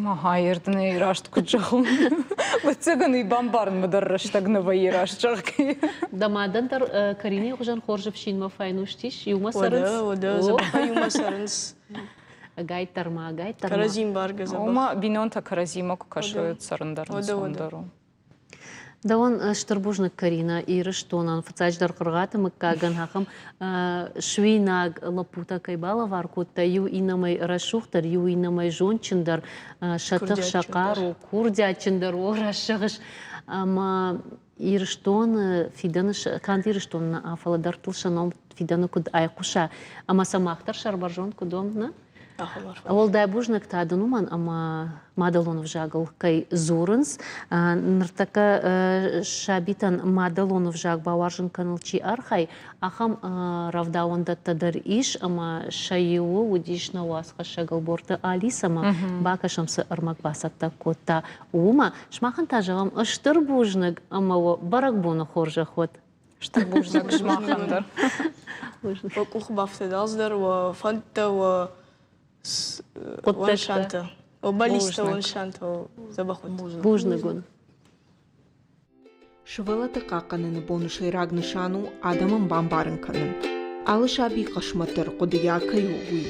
Ага, ердынӕй раст куыд зӕгъон. Ӕвӕццӕгӕн, уый бамбарынмӕ дӕр рӕстӕг нӕ вӕййы раст зӕгъгӕйӕ. Дӕ мадӕн дӕр Каринӕйы хуызӕн хорз ӕфсинмӕ файнустис, иумӕ цӕрынц? Уӕдӕ, уӕдӕ, дзӕбӕхӕй иумӕ цӕрынц. Ӕгайтдӕр ма, ӕгайтдӕр ма. Кӕрӕдзи мбаргӕ дзӕбӕх. Ома бинонтӕ кӕрӕдзимӕ куы кӕсой, цӕрын дӕр ӕнцондӕр у. Дӕуӕн стыр бузныг, Карина, Ирыстонӕн, фыццаджыдӕр Хъыргъаты мыггагӕн ахӕм суинаг лӕппутӕ кӕй балӕвар кодта, иу иннӕмӕй рӕсугъддӕр, иу иннӕмӕй зондджындӕр, сӕ тых, сӕ хъару, курдиатджындӕр, о, раст зӕгъыс. Ӕмӕ Ирыстоны фидӕны, канд Ирыстоны нӕ, фӕлӕ дӕрдтыл сӕ ном фидӕны куыд айхъуыса, ӕмӕ сӕ мах дӕр сӕрбӕрзонд куыд уӕм, нӕ? Уӕлдай бузныг та дын уымӕн, ӕмӕ мадӕлон ӕвзагыл кӕй дзурынц. Ныртӕккӕ сабитӕн мадӕлон ӕвзаг бауарзын кӕныл чи архайы, ахӕм рӕвдауӕндӕттӕ дӕр ис, ӕмӕ сӕ иуы уыдис нӕ уацхӕссӕг Ӕлборты Алисӕмӕ. Бакӕсӕм, цы ӕрмӕг бацӕттӕ кодта, уымӕ. Сымахӕн та зӕгъӕм стыр бузныг ӕмӕ уӕ бӕрӕгбоны хорзӕх уӕд! Стыр бузныг сымахӕн дӕр. Уӕ къухы бафтыд алцыдӕр, уӕ фӕндтӕ, уӕ нысантӕ, уӕ бӕллицтӕ, уӕ нысантӕ дзӕбӕх уӕд. Бузныг уын. Сывӕллӕтты хъахъхъӕныны боны сӕйраг нысан у адӕмӕн бамбарын кӕнын, алы сабийы хъысмӕт дӕр хъуыдыйаг кӕй у, уый.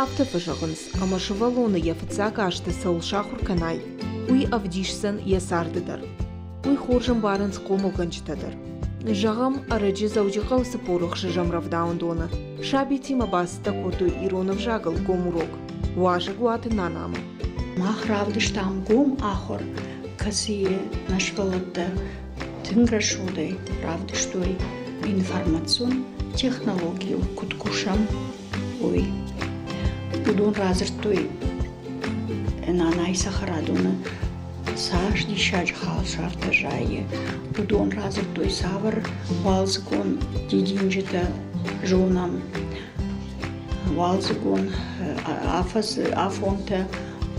Афтӕ фӕзӕгъынц, ӕмӕ сывӕллоны йӕ фыццаг азты цӕуыл сахуыр кӕнай, уый ӕвдисдзӕн йӕ царды дӕр. Уый хорз ӕмбарынц хъомылгӕнджытӕ дӕр. Зӕгъӕм, ӕрӕджы Дзӕуджыхъӕуы 46-ӕм рӕвдауӕндоны сабитимӕ бацӕттӕ кодтой ирон ӕвзагыл гом урок уазӕгуаты нанамӕ. Мах равдыстам гом ахуыр, кӕцыйы нӕ сывӕллӕттӕ тынг рӕсугъдӕй равдыстой информацион технологийыл куыд кусӕм, уый. Уыдон радзырдтой нанайы цӕхӕрадоны цас диссаджы халсартӕ зайы. Уыдон радзырдтой, цавӕр уалдзыгон дидинджытӕ зонӕм, уалдзыгон афӕдзы афонтӕ,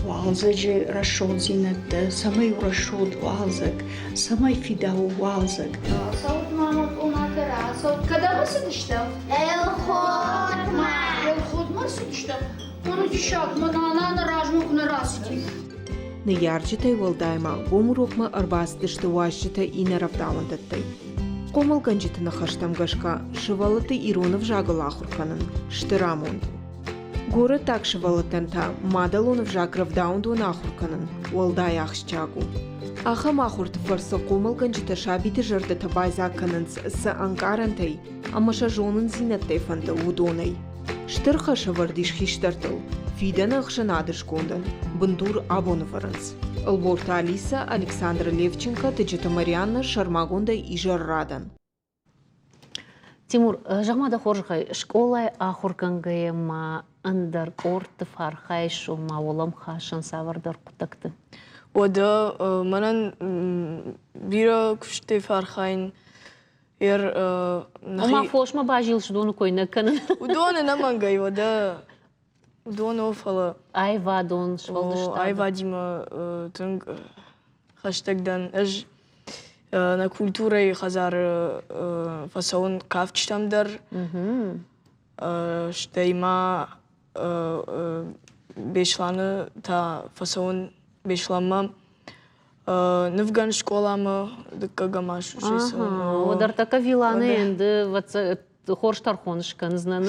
уалдзӕджы рӕсугъддзинӕдтӕ, цӕмӕй у рӕсугъд уалдзӕг, цӕмӕй фидауы уалдзӕг. Рацӕут ма мӕ къонатӕ, рацӕут. Кӕдӕм ацыдыстӕм? Елхотмӕ. Елхотмӕ ацыдыстӕм? Мӕнӕ диссаг, мӕ нана нӕ размӕ куы нӕ рацыди. Ныййарджытӕй уӕлдай ма гом урокмӕ ӕрбацыдысты уазджытӕ иннӕ рӕвдауӕндӕттӕй. Хъомылгӕнджыты ныхӕстӕм гӕсгӕ, сывӕллӕтты ирон ӕвзагыл ахуыр кӕнын стыр амонд у. Горӕттаг сывӕллӕттӕн та мадӕлон ӕвзаг рӕвдауӕндоны ахуыр кӕнын уӕлдай ахсджиаг у. Ахӕм ахуырты фӕрцы хъомылгӕнджытӕ сабиты зӕрдӕтӕ байдзаг кӕнынц сӕ ӕнкъарӕнтӕй ӕмӕ сӕ зонындзинӕдтӕй фӕнды уыдонӕй. Стыр хӕс ӕвӕрд ис хистӕртыл, фидӕны ӕхсӕнады скондӕн бындур абон ӕвӕрынц. Ӕлборты Алиса, Александр Левченко, Тыджыты Марианна сӕрмагондӕй изӕррадӕн. Тимур, зӕгъ-ма дӕ хорзӕхӕй, скъолайы ахуыргӕнгӕйӕ ма ӕндӕр къордты фӕархайыс, ома уӕлӕмхасӕн цавӕрдӕр хъуыддӕгты? Уӕдӕ мӕнӕн бирӕ куыстӕй фӕархайын. Ер Ома фосмӕ базил, уыдоны кой нӕ кӕнын. Уыдон ӕнӕмӕнгӕй, уӕдӕ уыдон о, фӕлӕ аивадон сфӕлдыстад. Аивадимӕ тынг хӕстӕг дӕн. Ӕз нӕ культурӕйы хӕдзары фӕцӕуын кафджытӕм дӕр. Стӕй ма Беслӕны та фӕцӕуын Беслӕнмӕ нывгӕн скъоламӕ дыккӕгӕм аз Уӕд ӕртӕккӕ Виланы ӕнды хорз тӕрхон скӕндзынӕн.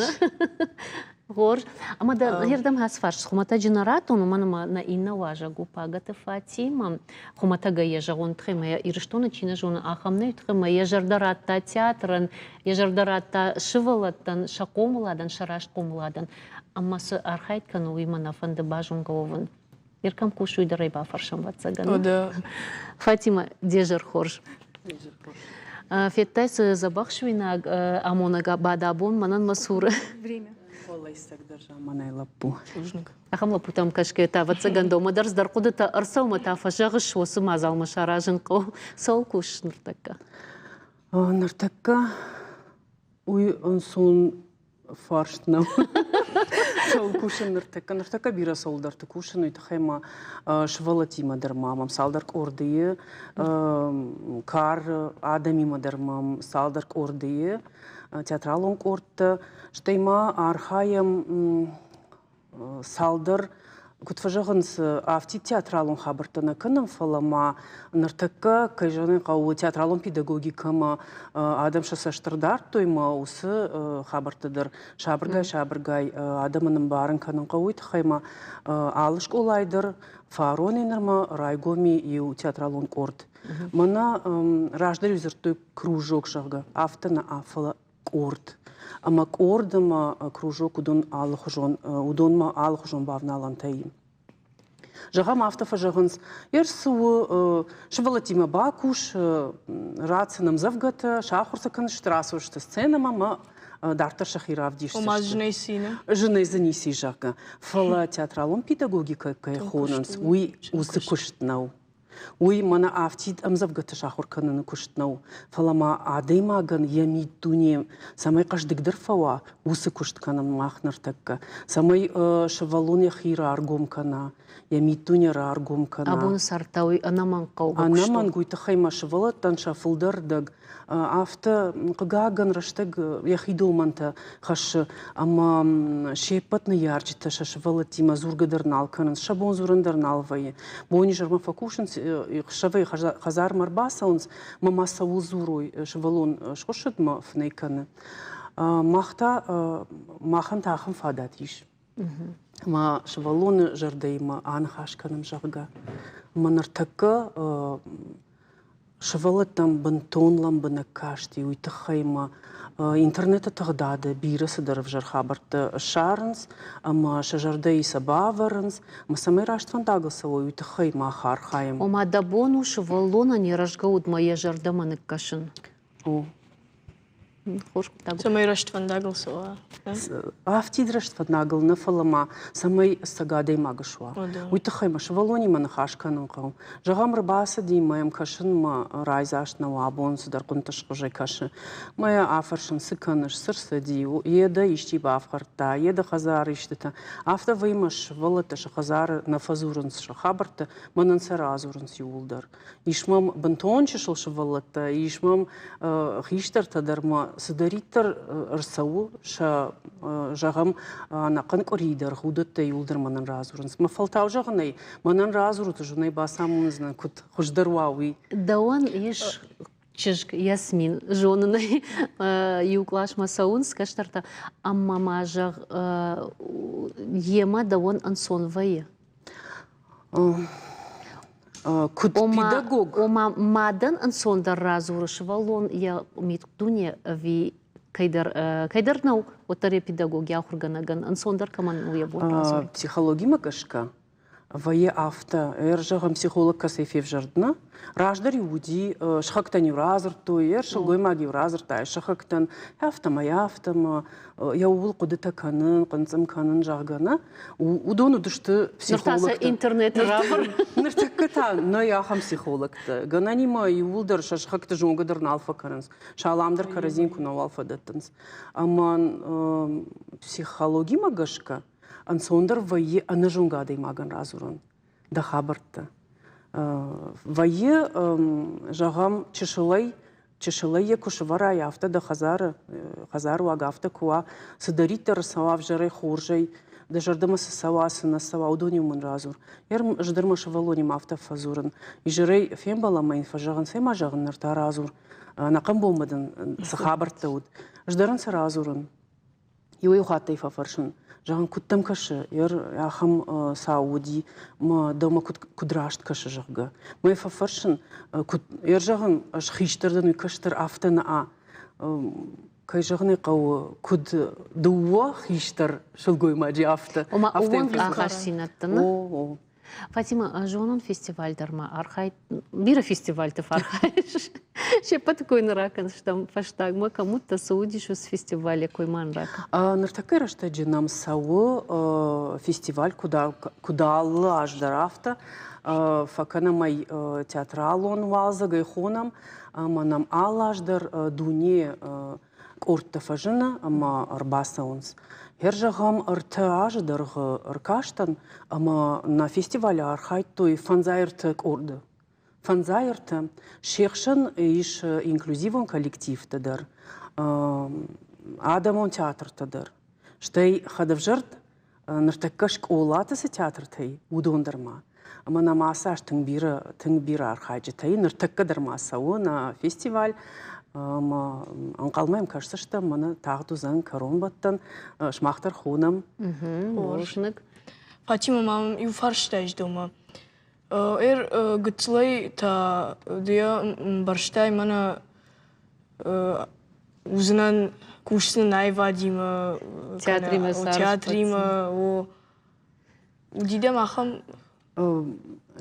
Хорз. Ӕмӕ дӕ ердӕм ацы фарст хуымӕтӕджы нӕ радтон, уымӕн ӕмӕ нӕ иннӕ уазӕг у Пагӕты Фатимӕ. Хуымӕтӕгӕй йӕ зӕгъон тыххӕй ӕмӕ йӕ Ирыстоны чи нӕ зоны, ахӕм нӕй тыххӕй ӕмӕ йӕ зӕрдӕ радта театрӕн, йӕ зӕрдӕ радта сывӕллӕттӕн, сӕ хъомыладӕн, сӕ раст хъомыладӕн. Ӕмӕ цы архайд кӕны, уый мӕ нӕ фӕнды базонгӕ уӕвын. Ир кӕм кусы, уый дӕр ӕй бафӕрсӕм, ӕвӕццӕгӕн. Фатимӕ, де зӕр хорз. Федтай цы дзӕбӕх суинаг амонӕг бадабон мӕнӕн мӕ цуры. Время. Уӕллӕйсагдӕр заманай лӕппу. Ахӕм лӕппутӕм кӕсгӕ та, ӕвӕццӕгӕн, домӕ дӕр цыдӕр хъуыдытӕ ӕрцӕуы та фӕзӕгъыс, уыцы мадзалмӕ саразын хъӕуы. Цӕуыл кусыс ныртӕккӕ? Ныртӕккӕ уый ӕнцон фарст нӕу. Цӕуыл кусын ныртӕккӕ? Ныртӕккӕ бирӕ цӕуылдӕрты кусын, уый тыххӕй ма сывӕллӕттимӕ дӕр ма мӕм цалдӕр къорды кар адӕмимӕ дӕр мӕм цалдӕр къорды театралон къордтӕ, стӕй ма архайӕм цалдӕр, куыд фӕзӕгъынц, афтид театралон хабӕрттӕ нӕ кӕнӕм, фӕлӕ ма ныртӕккӕ, кӕй зӕгъын хъӕуы, театралон педагогикӕмӕ адӕм сӕ цӕст ӕрдардтой ӕмӕ уыцы хабӕрттӕ дӕр сабыргай-сабыргай адӕмӕн ӕмбарын кӕнын хъӕуы. Уый тыххӕй ма алы скъолайы дӕр фаронӕй нырмӕ райгом и иу театралон къорд. Мӕнӕ раздӕр-иу дзырдтой кружок, зӕгъгӕ, афтӕ нӕ, фӕлӕ къорд. Ӕмӕ къорд ӕмӕ кружок уыдон алыхуызон, уыдонмӕ алыхуызон бавналӕнтӕ и. Зӕгъӕм, афтӕ фӕзӕгъынц, ер цы у, сывӕллӕттимӕ бакус, ратт сын ӕмдзӕвгӕтӕ, сахуыр сӕ кӕныс, рацӕудзысты сценӕмӕ ӕмӕ дарддӕр сӕхи равдисдзысты. Ома зынӕй цины? Зынӕй дзы ницы зӕгъгӕ. Фӕлӕ театралон педагогикӕ кӕй хонынц, уый уыцы куыст нӕу. Уый мӕнӕ афтид ӕмдзӕвгӕты сахуыр кӕныны куыст нӕу, фӕлӕ ма адӕймагӕн йӕ миддуне цӕмӕй хъӕздыгдӕр фӕуа, уыцы куыст кӕнӕм мах ныртӕккӕ. Цӕмӕй сывӕллон йӕхи раргом кӕна, йӕ миддуне раргом кӕна. Абоны цард та уый ӕнӕмӕнг хъӕугӕ куыст у. Ӕнӕмӕнг уый тыххӕй мӕ сывӕллӕттӕн сӕ фылдӕр рдӕг Афтӕ, хъыгагӕн, рӕстӕг йӕхи домӕнтӕ хӕссы ӕмӕ се ппӕт ныййарджытӕ сӕ сывӕллӕттимӕ дзургӕ дӕр нал кӕнынц, сӕ бон дзурын дӕр нал вӕййы. Бонизӕрмӕ фӕкусынц, ӕхсӕвӕй хӕдзармӕ ӕрбацӕуынц ӕмӕ ма цӕуыл дзурой, сывӕллон схуыссыдмӕ фынӕй кӕны. Мах та, махӕн та ахӕм фадат ис. Ӕмӕ сывӕллоны зӕрдӕимӕ аныхас кӕнӕм, зӕгъгӕ. Ӕмӕ ныртӕккӕ Сывӕллӕттӕм бынтон лӕмбынӕг касти, уый тыххӕй ма интернеты тыгъдады бирӕ цыдӕр ӕвзӕр хабӕрттӕ ссарынц ӕмӕ сӕ зӕрдӕйы сӕ бавӕрынц, ӕмӕ цӕмӕй раст фӕндагыл цӕуой, уый тыххӕй мах архайӕм. Ома дӕ бон у сывӕллонӕн йӕ рӕзгӕ удмӕ йӕ зӕрдӕмӕ ныккӕсын? О. Хорз хъуыддаг. Цӕмӕй рӕствӕндагыл цӕуа. Афтид рӕствӕндагыл нӕ, фӕлӕ ма цӕмӕй ӕцӕг адӕймаг суа. Уый тыххӕй мӕ сывӕллонимӕ ныхас кӕнын хъӕуы. Зӕгъӕм, ӕрбацыди мӕ йӕм кӕсын, мӕ райдзаст нӕу абон, цыдӕр хъуынтъызхуызӕй кӕсы. Мӕ йӕ афӕрсын, цы кӕныс, цы рцыди, йе дӕ исчи бафхӕрдта, йе дӕ хӕдзары истытӕ. Афтӕ вӕййы мӕ сывӕллӕттӕ сӕ хӕдзары нӕ фӕдзурынц сӕ хабӕрттӕ, мӕнӕн сӕ радзурынц иууылдӕр. Ис мӕм бынтон чысыл сывӕллӕттӕ, ис мӕм хистӕртӕ дӕр ма цыдӕриддӕр ӕрцӕуы сӕ, зӕгъӕм, ӕнӕхъӕн къуырийы дӕргъы, уыдӕттӕ иууылдӕр мӕнӕн радзурынц. Мӕ фӕлтау зӕгъын ӕй, мӕнӕн радзурут, ӕз уын ӕй бацамондзынӕн, куыд хуыздӕр уа, уый. Дӕуӕн ис чызг Ясмин, зонын ӕй, иу къласмӕ цӕуынц кӕстӕртӕ, ӕмӕ ма зӕгъ, йемӕ дӕуӕн ӕнцон вӕййы? Куыд педагог? Ома мадӕн ӕнцондӕр радзуры сывӕллон йӕ миддуне ӕви кӕйдӕр, кӕйдӕр нӕу, уӕддӕр йӕ педагог, йӕ ахуыргӕнӕгӕн ӕнцондӕр кӕмӕн у йӕ бон радзурын? Психологимӕ гӕсгӕ вӕййы афтӕ. Ӕрзӕгъӕм, психолог кӕцӕй февзӕрд, нӕ? Раздӕр-иу уыди, сыхӕгтӕн-иу радзырдтой, йӕ сылгоймаг-иу радзырдта йӕ сыхӕгтӕн, афтӕмӕй, афтӕмӕ, йӕ ууыл хъуыдытӕ кӕнын, хъынцъым кӕнын, зӕгъгӕ, нӕ? Уыдон уыдысты психологтӕ. интернеты равӕр. Ныртӕккӕ та нӕй ахӕм психологтӕ. Гӕнӕнимӕ иууылдӕр сӕ сыхӕгты зонгӕ дӕр нал фӕкӕнынц, салам дӕр кӕрӕдзийӕн куы нӕуал фӕдӕттынц. Ӕмӕ психологимӕ гӕсгӕ ӕнцондӕр вӕййы ӕнӕзонгӕ адӕймагӕн радзурын дӕ хабӕрттӕ. Вӕййы, зӕгъӕм, чысылӕй чысылӕй йӕ куы сӕвӕрай, афтӕ дӕ хӕдзары, хӕдзаруаг афтӕ куы уа, цыдӕриддӕр цӕуа ӕвзӕрӕй, хорзӕй, дӕ зӕрдӕмӕ цы цӕуа, цы нӕ цӕуа, уыдон-иу мын радзур. Ӕз дӕр мӕ сывӕллонимӕ афтӕ фӕдзурын. Изӕрӕй фембӕлӕм ӕмӕ йын фӕзӕгъын, цӕй ма зӕгъын, ныр та радзур. Ӕнӕхъӕн бонмӕ дын цы хабӕрттӕ уыд. Ӕз дӕр ын сӕ радзурын. Иуӕй-иу хаттӕй фӕфӕрсын, зӕгъын, куыд дӕм кӕсы, ер ахӕм цау уыди, мӕ дӕумӕ куыд, куыд раст кӕсы, зӕгъгӕ. Мӕ фӕфӕрсын, куыд, ер зӕгъын, ӕз хистӕр дӕн, уый кӕстӕр, афтӕ нӕ. Кӕй зӕгъын ӕй хъӕуы, куыд дыууӕ хистӕр сылгоймаджы афтӕ. Ома, ууӕнк ахастдзинӕдтӕ, нӕ? О, о. Фатима, зонон фестиваль дӕр ма архайд, бирӕ фестивальты фӕархайыс. Се ппӕты кой нӕ ракӕндзыстӕм фӕстагмӕ, кӕм уыдтӕ, цы уыдис уыцы фестивалы кой ма ракӕн. Ныртӕккӕ рӕстӕджы нӕм цӕуы фестиваль куыд алы аз дӕр афтӕ. Фӕкӕнӕм ӕй театралон уалдзӕгӕй хонӕм, ӕмӕ нӕм алы аз дӕр дуне къордтӕ фӕзыны ӕмӕ ӕрбацӕуынц. Хӕрзӕгъӕм, ӕртӕ азы дӕргъы ӕркастӕн ӕмӕ нӕ фестивалы архайдтой фӕндзай ӕртӕ къорды. Фӕндзай ӕртӕ. Се хсӕн ис инклюзивон коллективтӕ дӕр, адӕмон театртӕ дӕр, стӕй хӕдӕвзӕрд ныртӕккӕ скъолаты цы театртӕ и, уыдон дӕр ма. Ӕмӕ нӕм ацы аз тынг бирӕ, тынг бирӕ архайджытӕ и. Ныртӕккӕ дӕр ма цӕуы нӕ фестиваль. Ӕмӕ ӕнхъӕлмӕ йӕм кӕсдзыстӕм, мӕнӕ тагъд уыдзӕн кӕронбӕттӕн. Сымах дӕр хонӕм. Бузныг. Фатима, ма мӕм иу фарста ис дӕумӕ. Эр гыццылӕй та ды йӕ мбӕрстай мӕнӕ уыдзынӕн кусдзынӕн аивадимӕ, театримӕ, театримӕ, о. Уыди дӕм ахӕм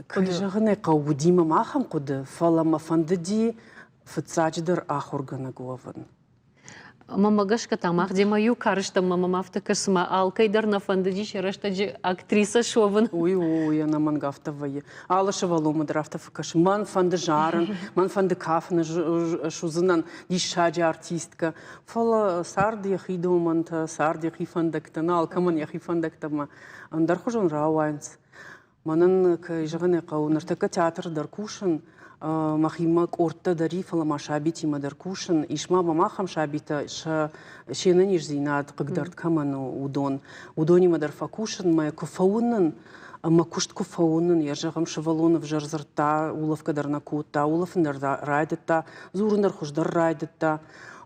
Кӕй зӕгъын ӕй хъӕуы, уыди мӕм ахӕм хъуыды, фӕлӕ мӕ фӕндыди фыццаджыдӕр ахуыргӕнӕг уӕвын. Мӕнмӕ гӕсгӕ та мах демӕ иу кары стӕм, ӕмӕ мӕм афтӕ кӕсы, цыма алкӕй дӕр нӕ фӕндыдис йӕ рӕстӕджы актрисӕ суӕвын. Уый у, уый ӕнӕмӕнг афтӕ вӕййы. Алы сывӕллонмӕ дӕр афтӕ фӕкӕсы. Мӕн фӕнды зарын, мӕн фӕнды кафын, суыдзынӕн диссаджы артисткӕ. Фӕлӕ цард йӕхи домӕнтӕ, цард йӕхи фӕндӕгтӕ, нӕ алкӕмӕн йӕхи фӕндӕгтӕ ӕмӕ ӕндӕрхуызон рауайынц. Мӕнӕн, кӕй зӕгъын ӕй хъӕуы, ныртӕккӕ театры дӕр кусын, мӕхимӕ къордтӕ дӕр и, фӕлӕ ма сабитимӕ дӕр кусын. Ис ма мӕм ахӕм сабитӕ, сӕ се нӕниздзинад хъыгдард кӕмӕн у, уыдон. Уыдонимӕ дӕр фӕкусын, мӕ куы фӕуынын, ӕмӕ куыст куы фӕуынын, йӕ зӕгъӕм, сывӕллон ӕвзӕр дзырдта, улӕфгӕ дӕр нӕ кодта, улӕфын дӕр райдыдта, дзурын дӕр хуыздӕр райдыдта.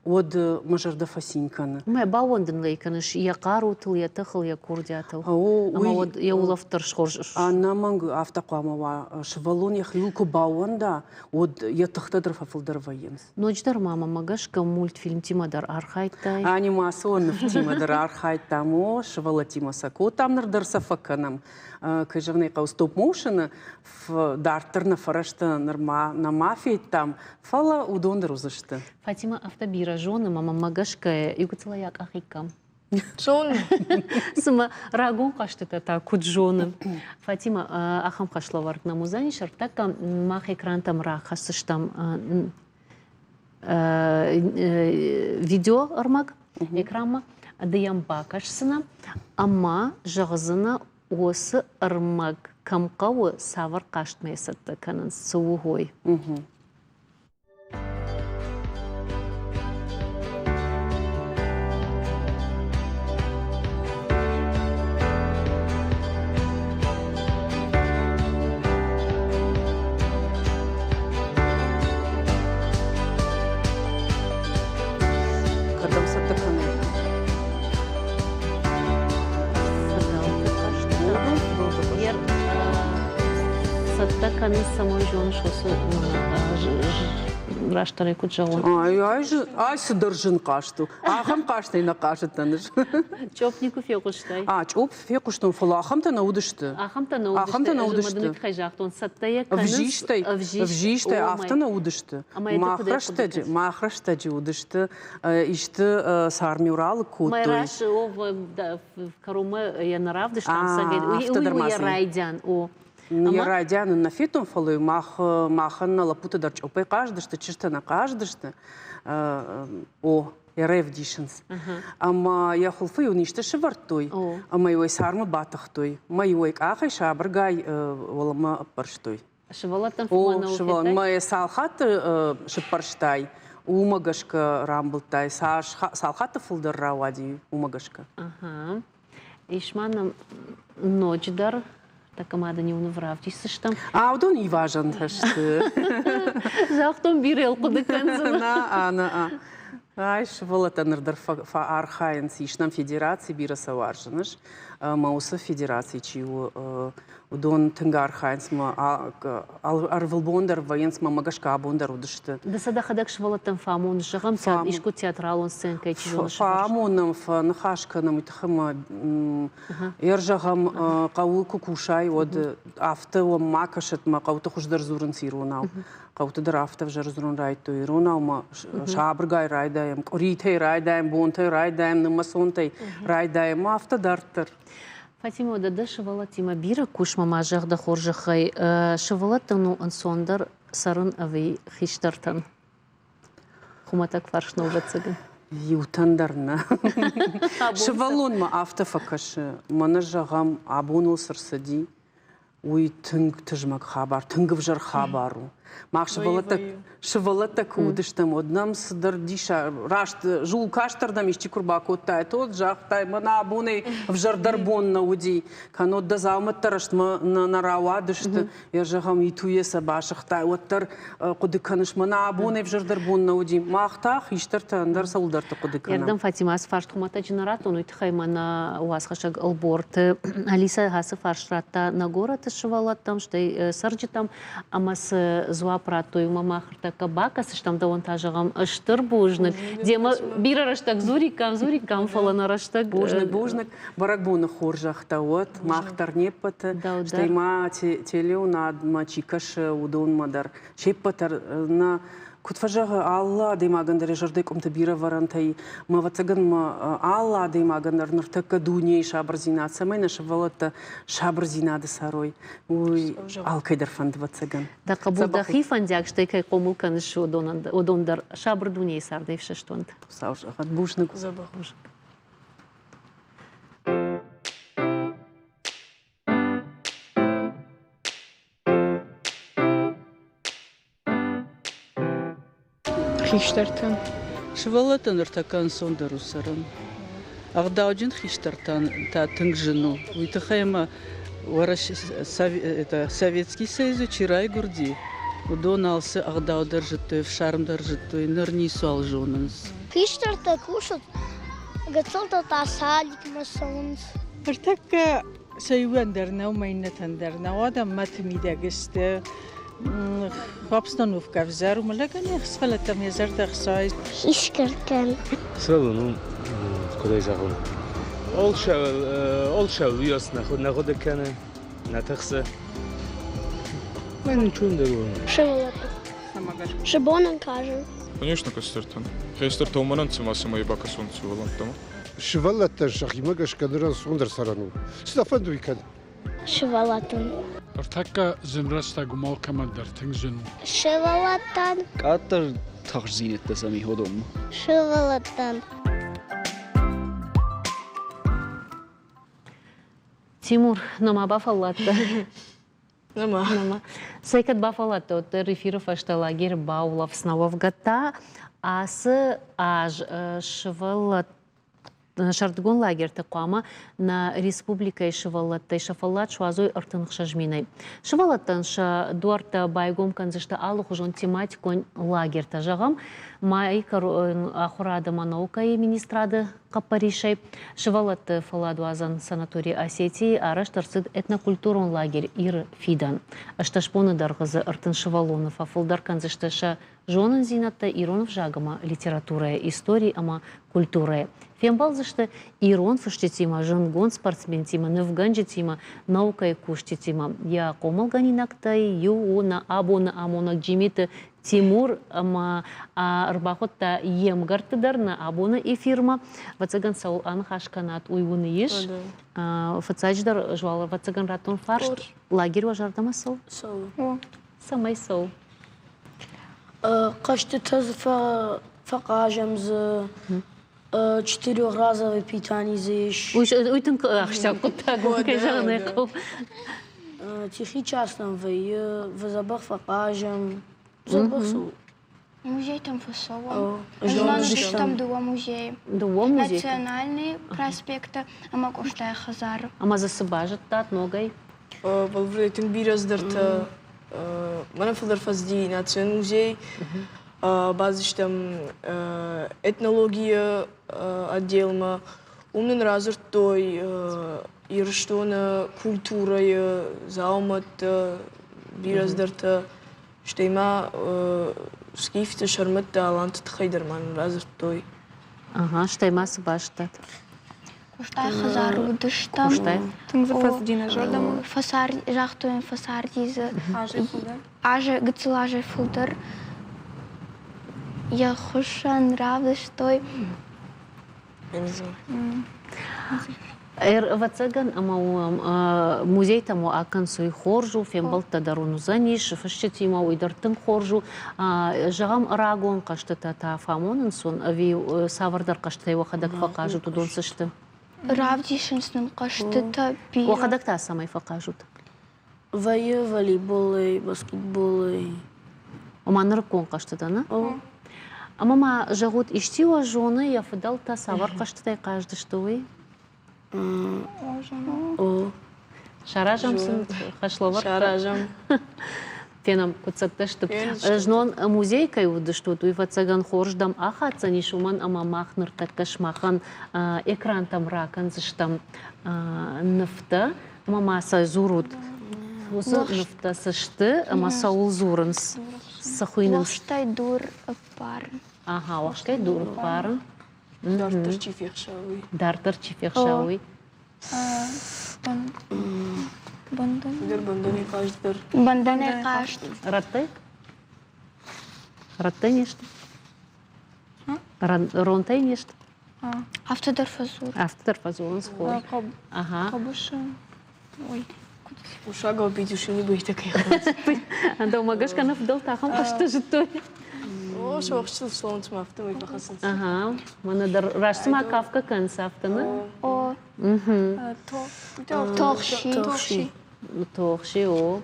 уӕд мӕ зӕрдӕ фӕцин кӕны. Мӕ баууӕндын ӕй кӕныс йӕ хъарутыл, йӕ тыхыл, йӕ курдиатыл. Ӕмӕ уӕд йӕ улӕфт дӕр схорз. Ӕнӕмӕнг афтӕ хъуамӕ уа. Сывӕллон йӕхиуыл куы баууӕнда, уӕд йӕ тыхтӕ дӕр фӕфылдӕр вӕййынц. Ноджыдӕр ма мӕмӕ гӕсгӕ мультфильмтимӕ дӕр архайдтай. Анимацион нывтимӕ дӕр архайдтам, о, сывӕллӕттимӕ сӕ кодтам, ныр дӕр сӕ фӕкӕнӕм. Кӕй зӕгъын ӕй хъӕуы, стоп-моушены дарддӕр нӕ фӕрӕзтӕ нырма нӕма федтам, фӕлӕ уыдон дӕр уыдзысты. Фатимӕ афтӕ бирӕ зоны, ӕмӕ мӕнмӕ гӕсгӕ иугуыцылӕй акъахиккам. Зоны. Цымӕ рагон хъӕзтытӕ та куыд зоны? Фатимӕ, ахӕм хӕслӕвӕрд нӕм уыдзӕнис, ӕртӕккӕ мах экрантӕм рахӕсдзыстӕм видеоӕрмӕг экранмӕ, ды йӕм бакӕсдзынӕ ӕмӕ зӕгъдзынӕ, уыцы ӕрмӕг кӕм хъӕуы, цавӕр хъазтмӕ цӕттӕ кӕнынц, цы у, уый. Кӕдӕм цӕттӕ кӕнын? Цӕттӕ кӕнын цӕмӕй зоныс уыцы растдӕрӕй куыд зӕгъон? Ай, ай, ай цыдӕр зын хъазт у. Ахӕм хъазтӕй нӕ хъазыдтӕн ӕз. Чъоп никуы фехъуыстай? А, чъоп фехъуыстон, фӕлӕ ахӕмтӕ нӕ уыдысты. Ахӕмтӕ нӕ уыдысты. Ахӕмтӕ нӕ уыдысты. Ӕз тыххӕй загътон, цӕттӕ йӕ кӕнынц. Ӕвзистӕй, ӕвзистӕй афтӕ нӕ уыдысты. Мах рӕстӕджы, мах рӕстӕджы уыдысты исты царм-иу ралыг кодтой. Мӕ раз кӕронмӕ йӕ нӕ равдыстам, уый йӕ райдиан. О. Йӕ райдиан ын нӕ федтон, фӕлӕ мах, махӕн нӕ лӕппутӕ дӕр чъоппӕй хъазыдысты, чызджытӕ нӕ хъазыдысты. О, йӕ рӕвдисынц. Ӕмӕ йӕ хуылфы-иу низты сывӕрдтой, ӕмӕ-иу ӕй цармы батыхтой, ӕмӕ-иу ӕй къахӕй сабыргай уӕлӕмӕ ӕппӕрстой. Сывӕллӕттӕн О, сывӕллӕттӕн. Цал хатты сыппӕрстай, уымӕ гӕсгӕ рамбылдтай. Цас, цал хатты фылдӕр рауади, уымӕ гӕсгӕ. Ага. Ис ма нӕм ноджыдӕр тӕккӕ ма дын иу ныв равдисдзыстӕм. А, уыдон ивазӕнтӕ сты. Загътон, бирӕ хъуыды кӕндзынӕ. На, на. Ай, сывӕллӕттӕ ныр дӕр фӕархайынц. Ис нӕм федераци, бирӕ сӕ уарзыныс. Ӕмӕ уыцы федераци чи у, уыдон тынг архайынц мӕ ӕрвылбон дӕр вӕййынц, мӕ гӕсгӕ абон дӕр уыдысты. Ды сӕ дӕхӕдӕг сывӕллӕттӕн фӕамоныс, зӕгъӕм, искуы театралон сценкӕйы чи зоны Фӕамонӕм, фӕныхас кӕнӕм, уый тыххӕй ма ӕрзӕгъӕм, хъӕуы куы кусай, уӕд афтӕ уӕм ма кӕсӕт, мӕ хъӕуты хуыздӕр дзурынц иронау. Хъӕуты дӕр афтӕ ӕвзӕр дзурын райдыдтой иронау, ма сабыргай райдайӕм, къуыритӕй райдайӕм, бонтӕй райдайӕм, нымӕцонтӕй райдайӕм, афтӕ дарддӕр. Фатимӕ, дӕ дӕ сывӕллӕттимӕ бирӕ кусмӕ ма зӕгъ дӕ хорзӕхӕй, сывӕллӕттӕн у ӕнцондӕр цӕрын ӕви хистӕртӕн? Хуымӕтӕг фарст нӕу, ӕвӕццӕгӕн. Иутӕн дӕр нӕ. Сывӕллонмӕ афтӕ фӕкӕсы, мӕнӕ зӕгъӕм, абон ыл цы рцыди, уый тынг тызмӕг хабар, тынг ӕвзӕр хабар у. Мах сывӕллӕттӕ, сывӕллӕттӕ куы уыдыстӕм, уӕд нӕм цыдӕр диса, раст зул кӕстӕрдӕм исчи куы рбакодтай, то загътай, мӕнӕ абонӕй ӕвзӕрдӕр бон нӕ уыди, кӕннод дӕ дзаумӕттӕ рӕстмӕ нӕ рауадысты, йӕ зӕгъӕм, итуйӕ сӕ басыгътай, уӕддӕр хъуыды кӕныс, мӕнӕ абонӕй ӕвзӕрдӕр бон нӕ уыди. Мах та хистӕртӕ ӕндӕр цӕуылдӕрты хъуыды кӕнӕм. Ардӕм Фатимӕ ацы фарст хуымӕтӕджы нӕ радтон, уый тыххӕй мӕнӕ уацхӕссӕг Ӕлборты Алисӕ ацы фарст радта нӕ горӕты сывӕллӕттӕм, стӕй цӕрджытӕм, ӕмӕ цы дзуапп радтой, уымӕ мах ӕртӕккӕ бакӕсдзыстӕм, дӕуӕн та зӕгъӕм, стыр бузныг. Демӕ бирӕ рӕстӕг дзуриккам, дзуриккам, фӕлӕ нӕ рӕстӕг... Бузныг, бузныг. Бӕрӕгбоны хорзӕхтӕ уӕд, мах дӕр не ппӕты, стӕй ма телеуынадмӕ чи кӕсы, уыдонмӕ дӕр. Се ппӕт дӕр нӕ куыд фӕзӕгъы, алы адӕймагӕн дӕр йӕ зӕрдӕйы къуымты бирӕ вӕрӕнтӕй, мӕ ӕвӕццӕгӕн ма алы адӕймагӕн дӕр ныртӕккӕ дунейы сабырдзинад, цӕмӕй нӕ сывӕллӕттӕ сабырдзинады цӕрой, уый алкӕй дӕр фӕнды, ӕвӕццӕгӕн. Дӕ хъӕбул дӕхи фӕндиаг, стӕй кӕй хъомыл кӕныс, уыдон дӕр сабыр дунейы цардӕй ӕфсӕст уӕнт. Хуыцау зӕгъӕд, бузныг. Дзӕбӕх. Хистӕртӕн. Сывӕллӕттӕ ныртӕккӕ ӕнцондӕр у цӕрын. Ӕгъдауджын хистӕртӕн та тынг зын у. Уый тыххӕй ӕмӕ Советский Союзы чи райгуырди, Уыдон алцы ӕгъдау дӕр зыдтой, ӕфсарм дӕр зыдтой, ныр ницуал зонынц. Хистӕртӕ кусынц, гыццылтӕ та садикмӕ цӕуынц. Ныртӕккӕ сӕ иуӕн дӕр нӕу, мӕ иннӕтӕн дӕр нӕу. Адӕм мӕты мидӕг сты. Обстановкӕ ӕвзӕр у, лӕгӕн йӕ сывӕллӕттӕм йӕ зӕрдӕ хсайы. Хистӕртӕн. Сывӕллон у, куыд ӕй зӕгъон, алцӕуыл уыйас нӕ хъуыды кӕны, нӕ тыхсы. Мӕ ничего дӕр у. Сывӕллӕттӕ. Цы бонӕн хъазын? Конечно, кӕстӕртӕн. Хестӕртӕ уымӕн цыма цӕмӕй бакӕсон сывӕллӕттӕмӕ. Сывӕллӕттӕн сӕхимӕ гӕсгӕ ныр ӕнцондӕр цӕрӕн у. Цы дӕ фӕнды, уый кӕн. Сывӕллӕттӕн. Ныртӕккӕ зын рӕстӕг у алкӕмӕн дӕр тынг зын у. Сывӕллӕттӕн. Къаддӕр тыхстдзинӕдтӕ сӕм и уыдонмӕ. Сывӕллӕттӕн. Тимур, нӕма бафӕлладтӕ? Нӕма. Нӕма. Цӕй кӕд бафӕлладтӕ, уӕддӕр эфиры фӕстӕ лагеры баулӕфдзынӕ. Уӕвгӕ та ацы аз сывӕллӕтты сӕрдыгон лагерьты хъуамӕ нӕ республикӕйы сывӕллӕттӕй сӕ фӕллад суадзой 36 минӕй. Сывӕллӕттӕн сӕ дуӕрттӕ байгом кӕндзысты алыхуызон тематикон лагертӕ. Зӕгъӕм, майы ахуырад ӕмӕ наукӕйы министрады хъӕппӕрисӕй сывӕллӕтты фӕлладуадзӕн санаторий Осетийы арӕзт ӕрцыд этнокультурон лагерь Иры фидӕн. 18 боны дӕргъы дзы 30 сывӕллоны фӕфылдӕр кӕндзысты сӕ зонындзинӕдтӕ ирон ӕвзаг ӕмӕ литературӕйы, истори ӕмӕ культурӕйы. Фембӕлдзысты ирон фысджытимӕ, зындгонд спортсментимӕ, нывгӕнджытимӕ, наукӕйы кусджытимӕ. Йӕ хъомылгӕнинӕгтӕй иу у нӕ абоны амонӕг Джимиты Тимур ӕмӕ ӕрбахуыдта йе мгӕртты дӕр нӕ абоны эфирмӕ. Ӕвӕццӕгӕн, цӕуыл аныхас кӕнат, уый уын ис. Фыццаджыдӕр, ӕвӕццӕгӕн, радтон фарст. Лагерь уӕ зӕрдӕмӕ цӕуы? Цӕуы. Цӕмӕй цӕуы? Хъӕзтытӕ дзы фӕхъазӕм дзы, четырехразовый питание дзы ис. Уый тынг ахсджиаг хъуыддаг у, кӕй зӕгъын ӕй хъӕуы. Тихий час нӕм вӕййы, дзӕбӕх фӕхъазӕм, дзӕбӕх цӕуы. Музейтӕм фӕцӕуӕм. Знон стӕм дыууӕ музейы. Дыууӕ музейы? Национальный проспекты ӕмӕ Къостайы хӕдзары. Ӕмӕ дзы цы базыдтат ногӕй? Бӕлвырдӕй тынг бирӕ цыдӕртӕ. Мӕнӕн фылдӕр фӕцыди национ музей. Бацыдыстӕм этнологийы отделмӕ. Уым нын радзырдтой Ирыстоны культурӕйы, дзаумӕтты, бирӕ цыдӕртӕ. Стӕй ма скифты, сӕрмӕтты, аланты тыххӕй дӕр ма нын радзырдтой. Ага, стӕй ма цы базыдтат? Къостайы хӕдзары уыдыстӕм. Къостай? Тынг дзы фӕцыди нӕ зӕрдӕмӕ. Фӕцар, загътой йын фӕцарди дзы. Азӕй фылдӕр? Азӕй, гыццыл азӕй фылдӕр. Йӕ хуыссӕн равдыстой. Ӕвӕццӕгӕн, ӕмӕ музейтӕм акӕнцой хорз у, фембӕлдтӕ дӕр уын уыдзӕнис, фысджытимӕ уый дӕр тынг хорз у. Зӕгъӕм, рагон хъӕзтытӕ та фӕамонынц уын ӕви цавӕрдӕр хъӕзтытӕй уӕхӕдӕг фӕхъазут, уыдон цы сты? Равдисынц нын хъӕзтытӕ бирӕ. Уӕхӕдӕг та цӕмӕй фӕхъазут? Вӕййы волейболӕй, баскетболӕй. Ома нырыккон хъӕзтытӕ, нӕ? Ӕмӕ ма зӕгъут, исчи уӕ зоны, йӕ фыдӕлтӕ цавӕр хъӕзтытӕй хъаздысты, уый? Саразӕм сын хӕслӕвӕрдтӕ? Саразӕм. Фенӕм, куыд цӕттӕ сты. Знон музейы кӕй уыдыстут, уый, ӕвӕццӕгӕн, хорз дӕм ахаддзӕнис, уымӕн ӕмӕ мах ныртӕккӕ сымахӕн экрантӕм ракӕндзыстӕм нывтӕ. Ӕмӕ ма сӕ дзурут, уыцы нывтӕ цы сты ӕмӕ цӕуыл дзурынц, цы хуыйнынц? Уӕхстӕй дур ӕппарын. Ага, уӕхстӕй дур ӕппарын. Дарддӕр чи фехса, уый. Дарддӕр чи фехса, уый. Бӕндӕн. Дӕр бӕндӕнӕй хъазт дӕр. Бӕндӕнӕй хъазт. Рӕттӕй? Рӕттӕй не сты? Ронтӕй не сты? Афтӕ дӕр фӕдзурынц. Афтӕ дӕр фӕдзурынц хорз. Ага. Хъӕбысы. Ой. Усагау петушини быйтӕ кӕй Дӕумӕ гӕсгӕ нӕ фыдӕлтӕ ахӕм хъазтӕ зыдтой. О, сӕуӕхсидыл слонц ма афтӕмӕй фӕхӕцынц. Ага. Мӕнӕ дӕр раст цыма кафгӕ кӕнынц, афтӕ нӕ? О. Тохси. Тохси. Тохси, о.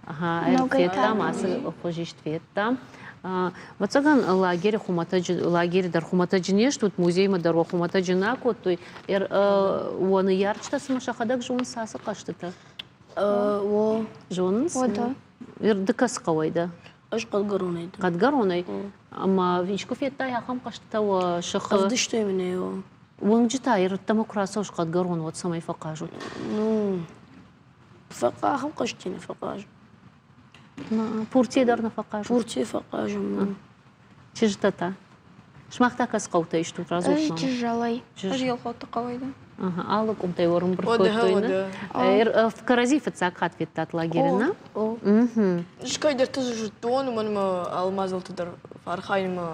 Ага, федтам, ацы хуызист федтам. Ӕвӕццӕгӕн, лагеры хуымӕтӕджы лагеры дӕр хуымӕтӕджы не стут, музеймӕ дӕр уӕ хуымӕтӕджы нӕ акодтой. Уӕ ныййарджытӕ цымӕ сӕхӕдӕг зонынц ацы хъӕзтытӕ? О. Зонынц? О, да. Ды кӕцы хъӕуӕй дӕ? Ӕз Хъӕдгӕронӕй дӕн. Хъӕдгӕронӕй? Ӕмӕ искуы федтай ахӕм хъӕзтытӕ уӕ сыхы? Ӕвдыстой мын ӕй, о. Уынджы та ирӕттӕмӕ куы рацӕуыс Хъӕдгӕрон, уӕд цӕмӕй фӕхъазут? Ну, ахӕм хъазтӕ нӕ фӕхъазын. Пуртийӕ дӕр нӕ фӕхъазут? Пуртийӕ фӕхъазӕм. Чызджытӕ та? Сымах та кӕцы хъӕутӕй стут? Радзурут Ӕз Джызӕлӕй. Ӕз Елхотты хъӕуӕй дӕн. Алы къуымтӕй ӕрӕмбырд кодтой, нӕ? Кӕрӕдзи фыццаг хатт федтат лагеры, нӕ? Ӕз кӕйдӕрты дзы зыдтон, уымӕн ӕмӕ алы мадзӕлтты дӕр фӕархайынмӕ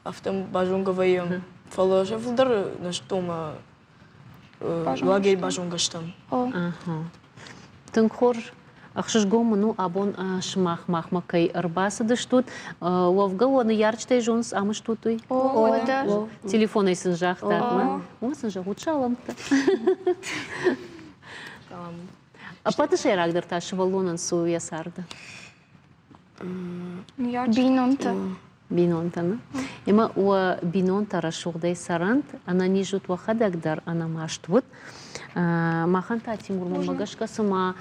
афтӕ базонгӕ вӕййӕм. Фӕлӕ сӕ фылдӕр нӕ зыдтон ӕмӕ лагерь базонгӕ стӕм. Тынг хорз. Ӕхсызгон мын у, абон сымах махмӕ кӕй ӕрбацыдыстут. Уӕвгӕ уӕ ныййарджытӕй зонынц ам стут уый? О, Телефонӕй сын загътат, ма? Уымӕ сын зӕгъут саламтӕ. Ӕппӕты сӕйрагдӕр та сывӕллонӕн цы у йӕ царды? Бинонтӕ. Бинонтӕ, нӕ? Ӕмӕ уӕ бинонтӕ рӕсугъдӕй цӕрӕнт, ӕнӕниз ут уӕхӕдӕг дӕр, ӕнӕмаст ут. Махӕн та Тимурмӕ гӕсгӕ цыма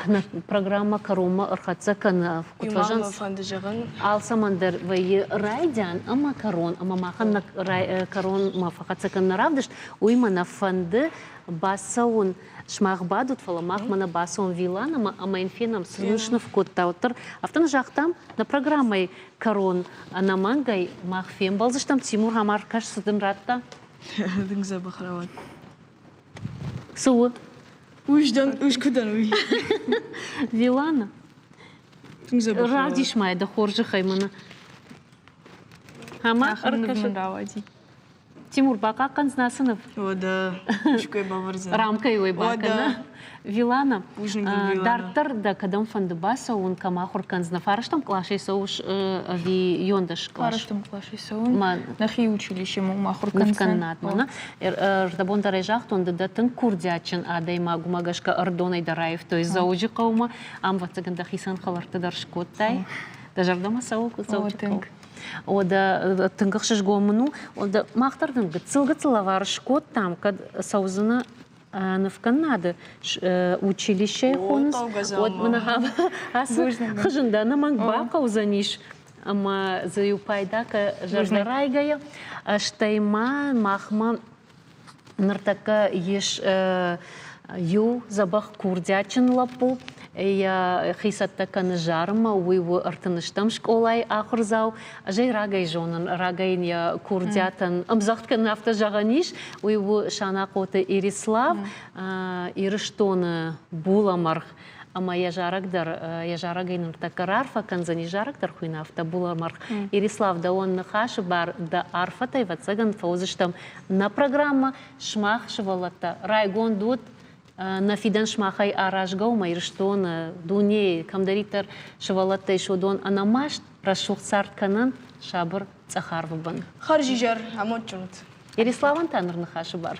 нӕ программӕ кӕронмӕ ӕрхӕццӕ кӕны, куыд фӕзӕгъынц, фӕнды зӕгъын. Алцӕмӕн дӕр вӕййы райдиан ӕмӕ кӕрон, ӕмӕ махӕн нӕ кӕронмӕ фӕхӕццӕ кӕнын нӕ равдыст, уый мӕ нӕ фӕнды бацӕуын. Сымах бадут, фӕлӕ мах мӕнӕ бацӕуӕм Виланамӕ ӕмӕ йын фенӕм, цы нын сныв кодта, уӕддӕр. Афтӕ нын загътам, нӕ программӕйы кӕрон ӕнӕмӕнгӕй мах фембӕлдзыстӕм. Тимур Хамар кӕс, цы дын радта? Тынг дзӕбӕх рауад. Цы у? Уый дӕн, уый куы дӕн, уый. Вилана? Тынг дзӕбӕх рауад. Равдис ма йӕ дӕ хорзӕхӕй мӕнӕ. Ӕмӕ ӕркӕсы. Рауади. Тимур, бахъахъхъӕндзынӕ цы ныв? Уӕдӕ, искуы бавӕрдзӕн. Рамкӕйы уый бакӕна. Вилана, Бузныг дын, Вилана. Дарддӕр дӕ кӕдӕм фӕнды бацӕуын, кӕм ахуыр кӕндзынӕ? Фарӕстӕм къласӕй цӕуыс ӕви ёндӕс кълас? Фарӕстӕм къласӕй цӕуын. Нӕхи училищемӕ уым ахуыр кӕндзынӕн. Нывкӕнынадмӕ, нӕ? Ӕрдӕбон дӕр ӕй загътон, ды дӕ тынг курдиатджын адӕймаг, уымӕ гӕсгӕ ӕрдонӕй дӕр раивтой Дзӕуджыхъӕумӕ. Ам, ӕвӕццӕгӕн, дӕхицӕн хӕлӕрттӕ дӕр скодтай. Дӕ зӕрдӕмӕ цӕуы Дзӕуджыхъӕу? Уӕдӕ тынг ӕхсызгон мын у. Уӕдӕ мах дӕр дын гыццыл-гыццыл лӕвар скодтам, кӕд цӕудзынӕ нывкӕнынады училищейы хонынц, уӕд мын ахӕм ацы хызын дӕ ӕнӕмӕнг бахъӕудзӕнис ӕмӕ дзы иу пайда кӕ зӕрдӕрайгӕйӕ. Стӕй ма махмӕ Ныртӕккӕ ис иу дзӕбӕх курдиатджын лӕппу, йӕхи цӕттӕ кӕны зарынмӕ, уый у ӕртыныстӕм скъолайы ахуырдзау. Ӕз ӕй рагӕй зонын, рагӕй йын йӕ курдиатӕн ӕмдзӕгъд кӕнын афтӕ зӕгъӕн ис. Уый у Санахъоты Ирислав, Ирыстоны булӕмӕргъ. Ӕмӕ йӕ зарӕг дӕр, йӕ зарӕгӕй ныртӕккӕ раарфӕ кӕндзӕни, зарӕг дӕр хуыйны афтӕ, Булӕмӕргъ. Ирислав, дӕуӕн ныхасы бар дӕ арфӕтӕй, ӕвӕццӕгӕн, фӕуыдзыстӕм нӕ программӕ. Сымах, сывӕллӕттӕ, райгонд ут, нӕ фидӕн сымахӕй аразгӕ у, мӕ Ирыстоны, дунейы, кӕмдӕриддӕр сывӕллӕттӕ ис, уыдон ӕнӕмаст, рӕсугъд цард кӕнӕнт сабыр цъӕх арвы бын. Хӕрзизӕр, амондджын ут. Ериславӕн та ныр ныхасы бар.